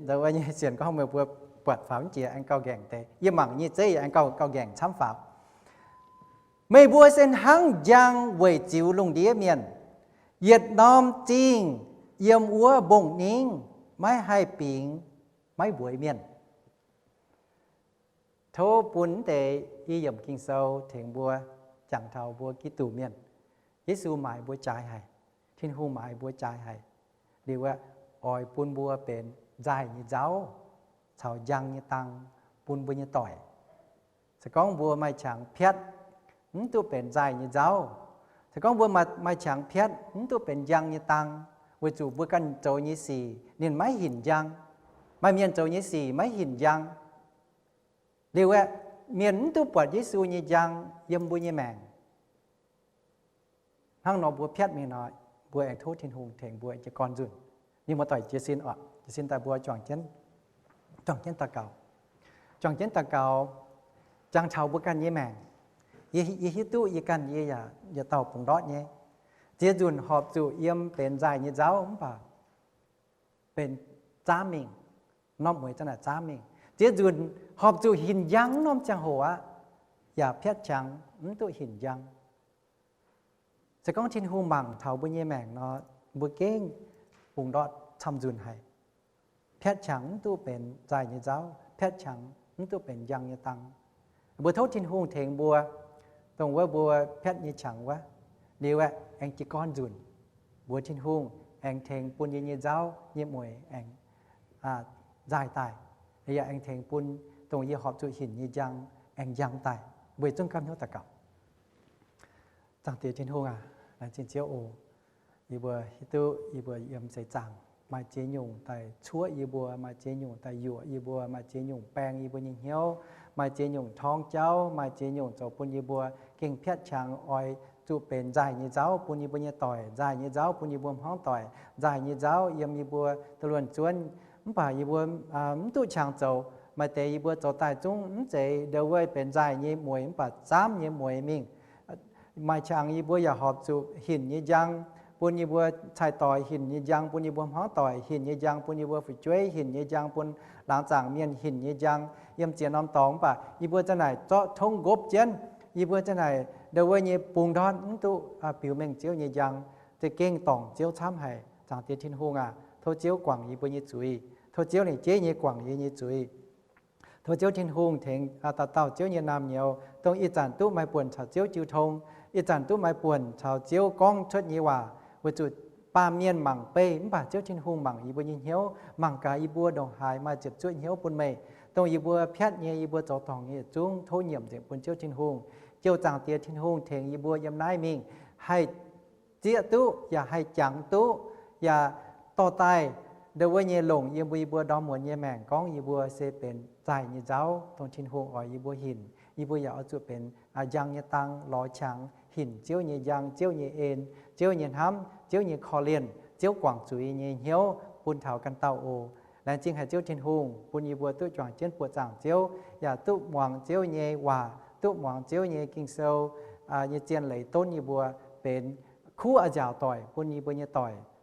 Ndau wuov nyei sienx gorngv meih mbuo buatc faaux mv jiex aengx gauh nqaengc deix. Yie mangc nyei zeiv yaac aengx gauh, gauh nqaengc camv faaux. Meih mbuo se hnangv njang weic ziux lungh ndiev mienh. Yietc norm zingh yiem wuov mbong-ningv maiv haih bingx maiv mbueiz mienh. Tov bun deix i yiemc Ging-Sou tengx mbuo, jangx taux mbuo Giduc mienh. Yesu maaiz mbuo jaaix haic. Tin-Hungh maaiz mbuo jaaix haic. Liuz aeqv, oix bun mbuo benx nzaaih nyei nzauv caux njang nyei dang bun mbuo nyei doic. Se gorngv mbuo maaih qangx piatv, mv duqv benx nzaaih nyei nzauv. Se gorngv mbuo maaih qangx piatv, mv duqv benx njang nyei dang, weic zuqc mbuo ganh zoux nyei sic ninh maiv hinc njang. Maaih mienh zoux nyei sic maiv hinc njang. Liuz aeqv, mienh mv duqv buatc Yesu nyei njang yiem mbuo nyei maengc. Hnangv nor mbuo piatv mingh nor, mbuo aengx tov Tin-Hungh tengx mbuo jiez gorn nzunc. Mienh muoz-doic jiez sin oc, jiez sin daaih mbuo juangc jienv, juangc jienv daux gaux. Juangc jienv daux gaux, jangx taux mbuo ganh nyei maengc. Yie, yie hiuv duqv yie ganh yie yaac yietc dauh bungx ndortv nyei. Ziex nzunc horpc zuqc yiem benx nzaaih nyei nzauv mv baac benx zaamv mingh, norm mueiz zanc naaic zaamv mingh. Ziex nzunc horpc zuqc hinc njang norm ziangh hoc aqv, yaac piatv qangx mv duqv hinc njang. Se gorngv Tin-Hungh mangc taux mbuo nyei maengc nor, mbuo gengh bungx ndortv camv nzunc haic. Piatv qangx mv duqv benx nzaaih nyei nzauv, piatv qangx mv duqv benx njang nyei dang. Mbuo tov Tin-Hungh tengx mbuo, dongh wuov mbuo piatv nyei qangx wuov, liuz aeqv, aengx jiez gorn nzunc, mbuox Tin-Hungh aengx tengx bun yie nyei nzauv nyei mueiz aengx nzaaih daaih, yaac aengx tengx bun dongh yie horpc zuqc hinc nyei njang aengx njang daaih. Mbuo zungv gapv hnyouv daux gaux. Zaangc Diex Tin-Hungh aac, laengz zingh Ziouv oc. Yie mbuo hiuv duqv yie mbuo yiem seix zaangc maaih ziex nyungc daaih cuoqv yie mbuo, maaih ziex nyungc daaih yuoqc yie mbuo, maaih ziex nyungc baeng yie mbuo nyei hnyouv, maaih ziex nyungc torngv jauv, maaih ziex nyungc zoux bun yie mbuo gengh piatv qangx oix zuqc benx nzaaih nyei nzauv bun yie mbuo nyei doic, nzaaih nyei nzauv bun yie mbuo hmuangv doic, nzaaih nyei nzauv yiem yie mbuo duqv luonx zuonv. Mv baac yie mbuo mv duqv qangx zoux. Maaih deix yie mbuo zoux daaih zungv mv zeiz ndau wuov benx nzaaih nyei mueiz, mv baac zaamv nyei mueiz mingh. Maaih qangx yie mbuo yaac horpc zuqc hinc nyei njang bun yie mbuo cai-doix, hinc nyei njang bun yie mbuo hmuangv doic, hinc nyei njang bun yie mbuo fu'jueiv, hinc nyei njang bun laangz zaangc mienh, hinc nyei njang yiem ziex norm dorngx. Mv baac yie mbuo za'naaic zorqv tongv nqopv jienv, yie mbuo za'naaic ndau wuov nyei bungx ndortv mv duqv biux mengh Ziouv nyei njang, za'gengh dorngc Ziouv camv haic. Zaangc Diex Tin-Hungh aac, tov Ziouv guangc yie mbuo nyei zuiz. Tov Ziouv ninh jeiv nyei guangc yie nyei zuiz. Tov Ziouv Tin-Hungh tengx dauh dauh Ziouv nyei naamh nyouz, dongh ih zanc duqv maaih buonc caux Ziouv jiu tong, ih zanc duqv maaih buonc caux Ziouv gorngv cuotv nyei waac, weic zuqc baamh mienh mangc beih, mv baac Ziouv Tin-Hungh mangc yie mbuo nyei hnyouv, mangc gaax yie mbuo ndongc haaix maaih ziepc zuoqv hnyouv bun meih. Dongh yie mbuo piatv nyei, yie mbuo zoux dorngc nyei yietc zungv, tov nyiemc nzengc bun Ziouv Tin-Hungh. Jouh zaangc Diex Tin-Hungh tengx yie mbuo yiem naaiv mingh haih zieqv duqv, yaac haih jangx duqv, yaac dorh daaih ndau wuov nyei longc yiem mbuo, yie mbuo ndorm muonz nyei maengc gorngv yie mbuo se benx nzaaih nyei nzauv, dongh Tin-Hungh oix yie mbuo hinc. Yie mbuo yaac oix zuqc benx njang nyei dang lorz qangx, hinc Ziouv nyei njang, Ziouv nyei en, Ziouv nyei hnamv, Ziouv nyei korv-lienh, Ziouv guangc zuiz nyei hnyouv bun taux ganh dauh oc. Laengz zingh haic Ziouv Tin-Hungh bun yie mbuo duqv juangc jienv buoqc zaangc Ziouv, yaac duqv muangx Ziouv nyei waac, duqv muangx Ziouv nyei Ging-Sou nyei zien leiz donv yie mbuo benx kuv a'nziaauc doic bun yie mbuo nyei doic.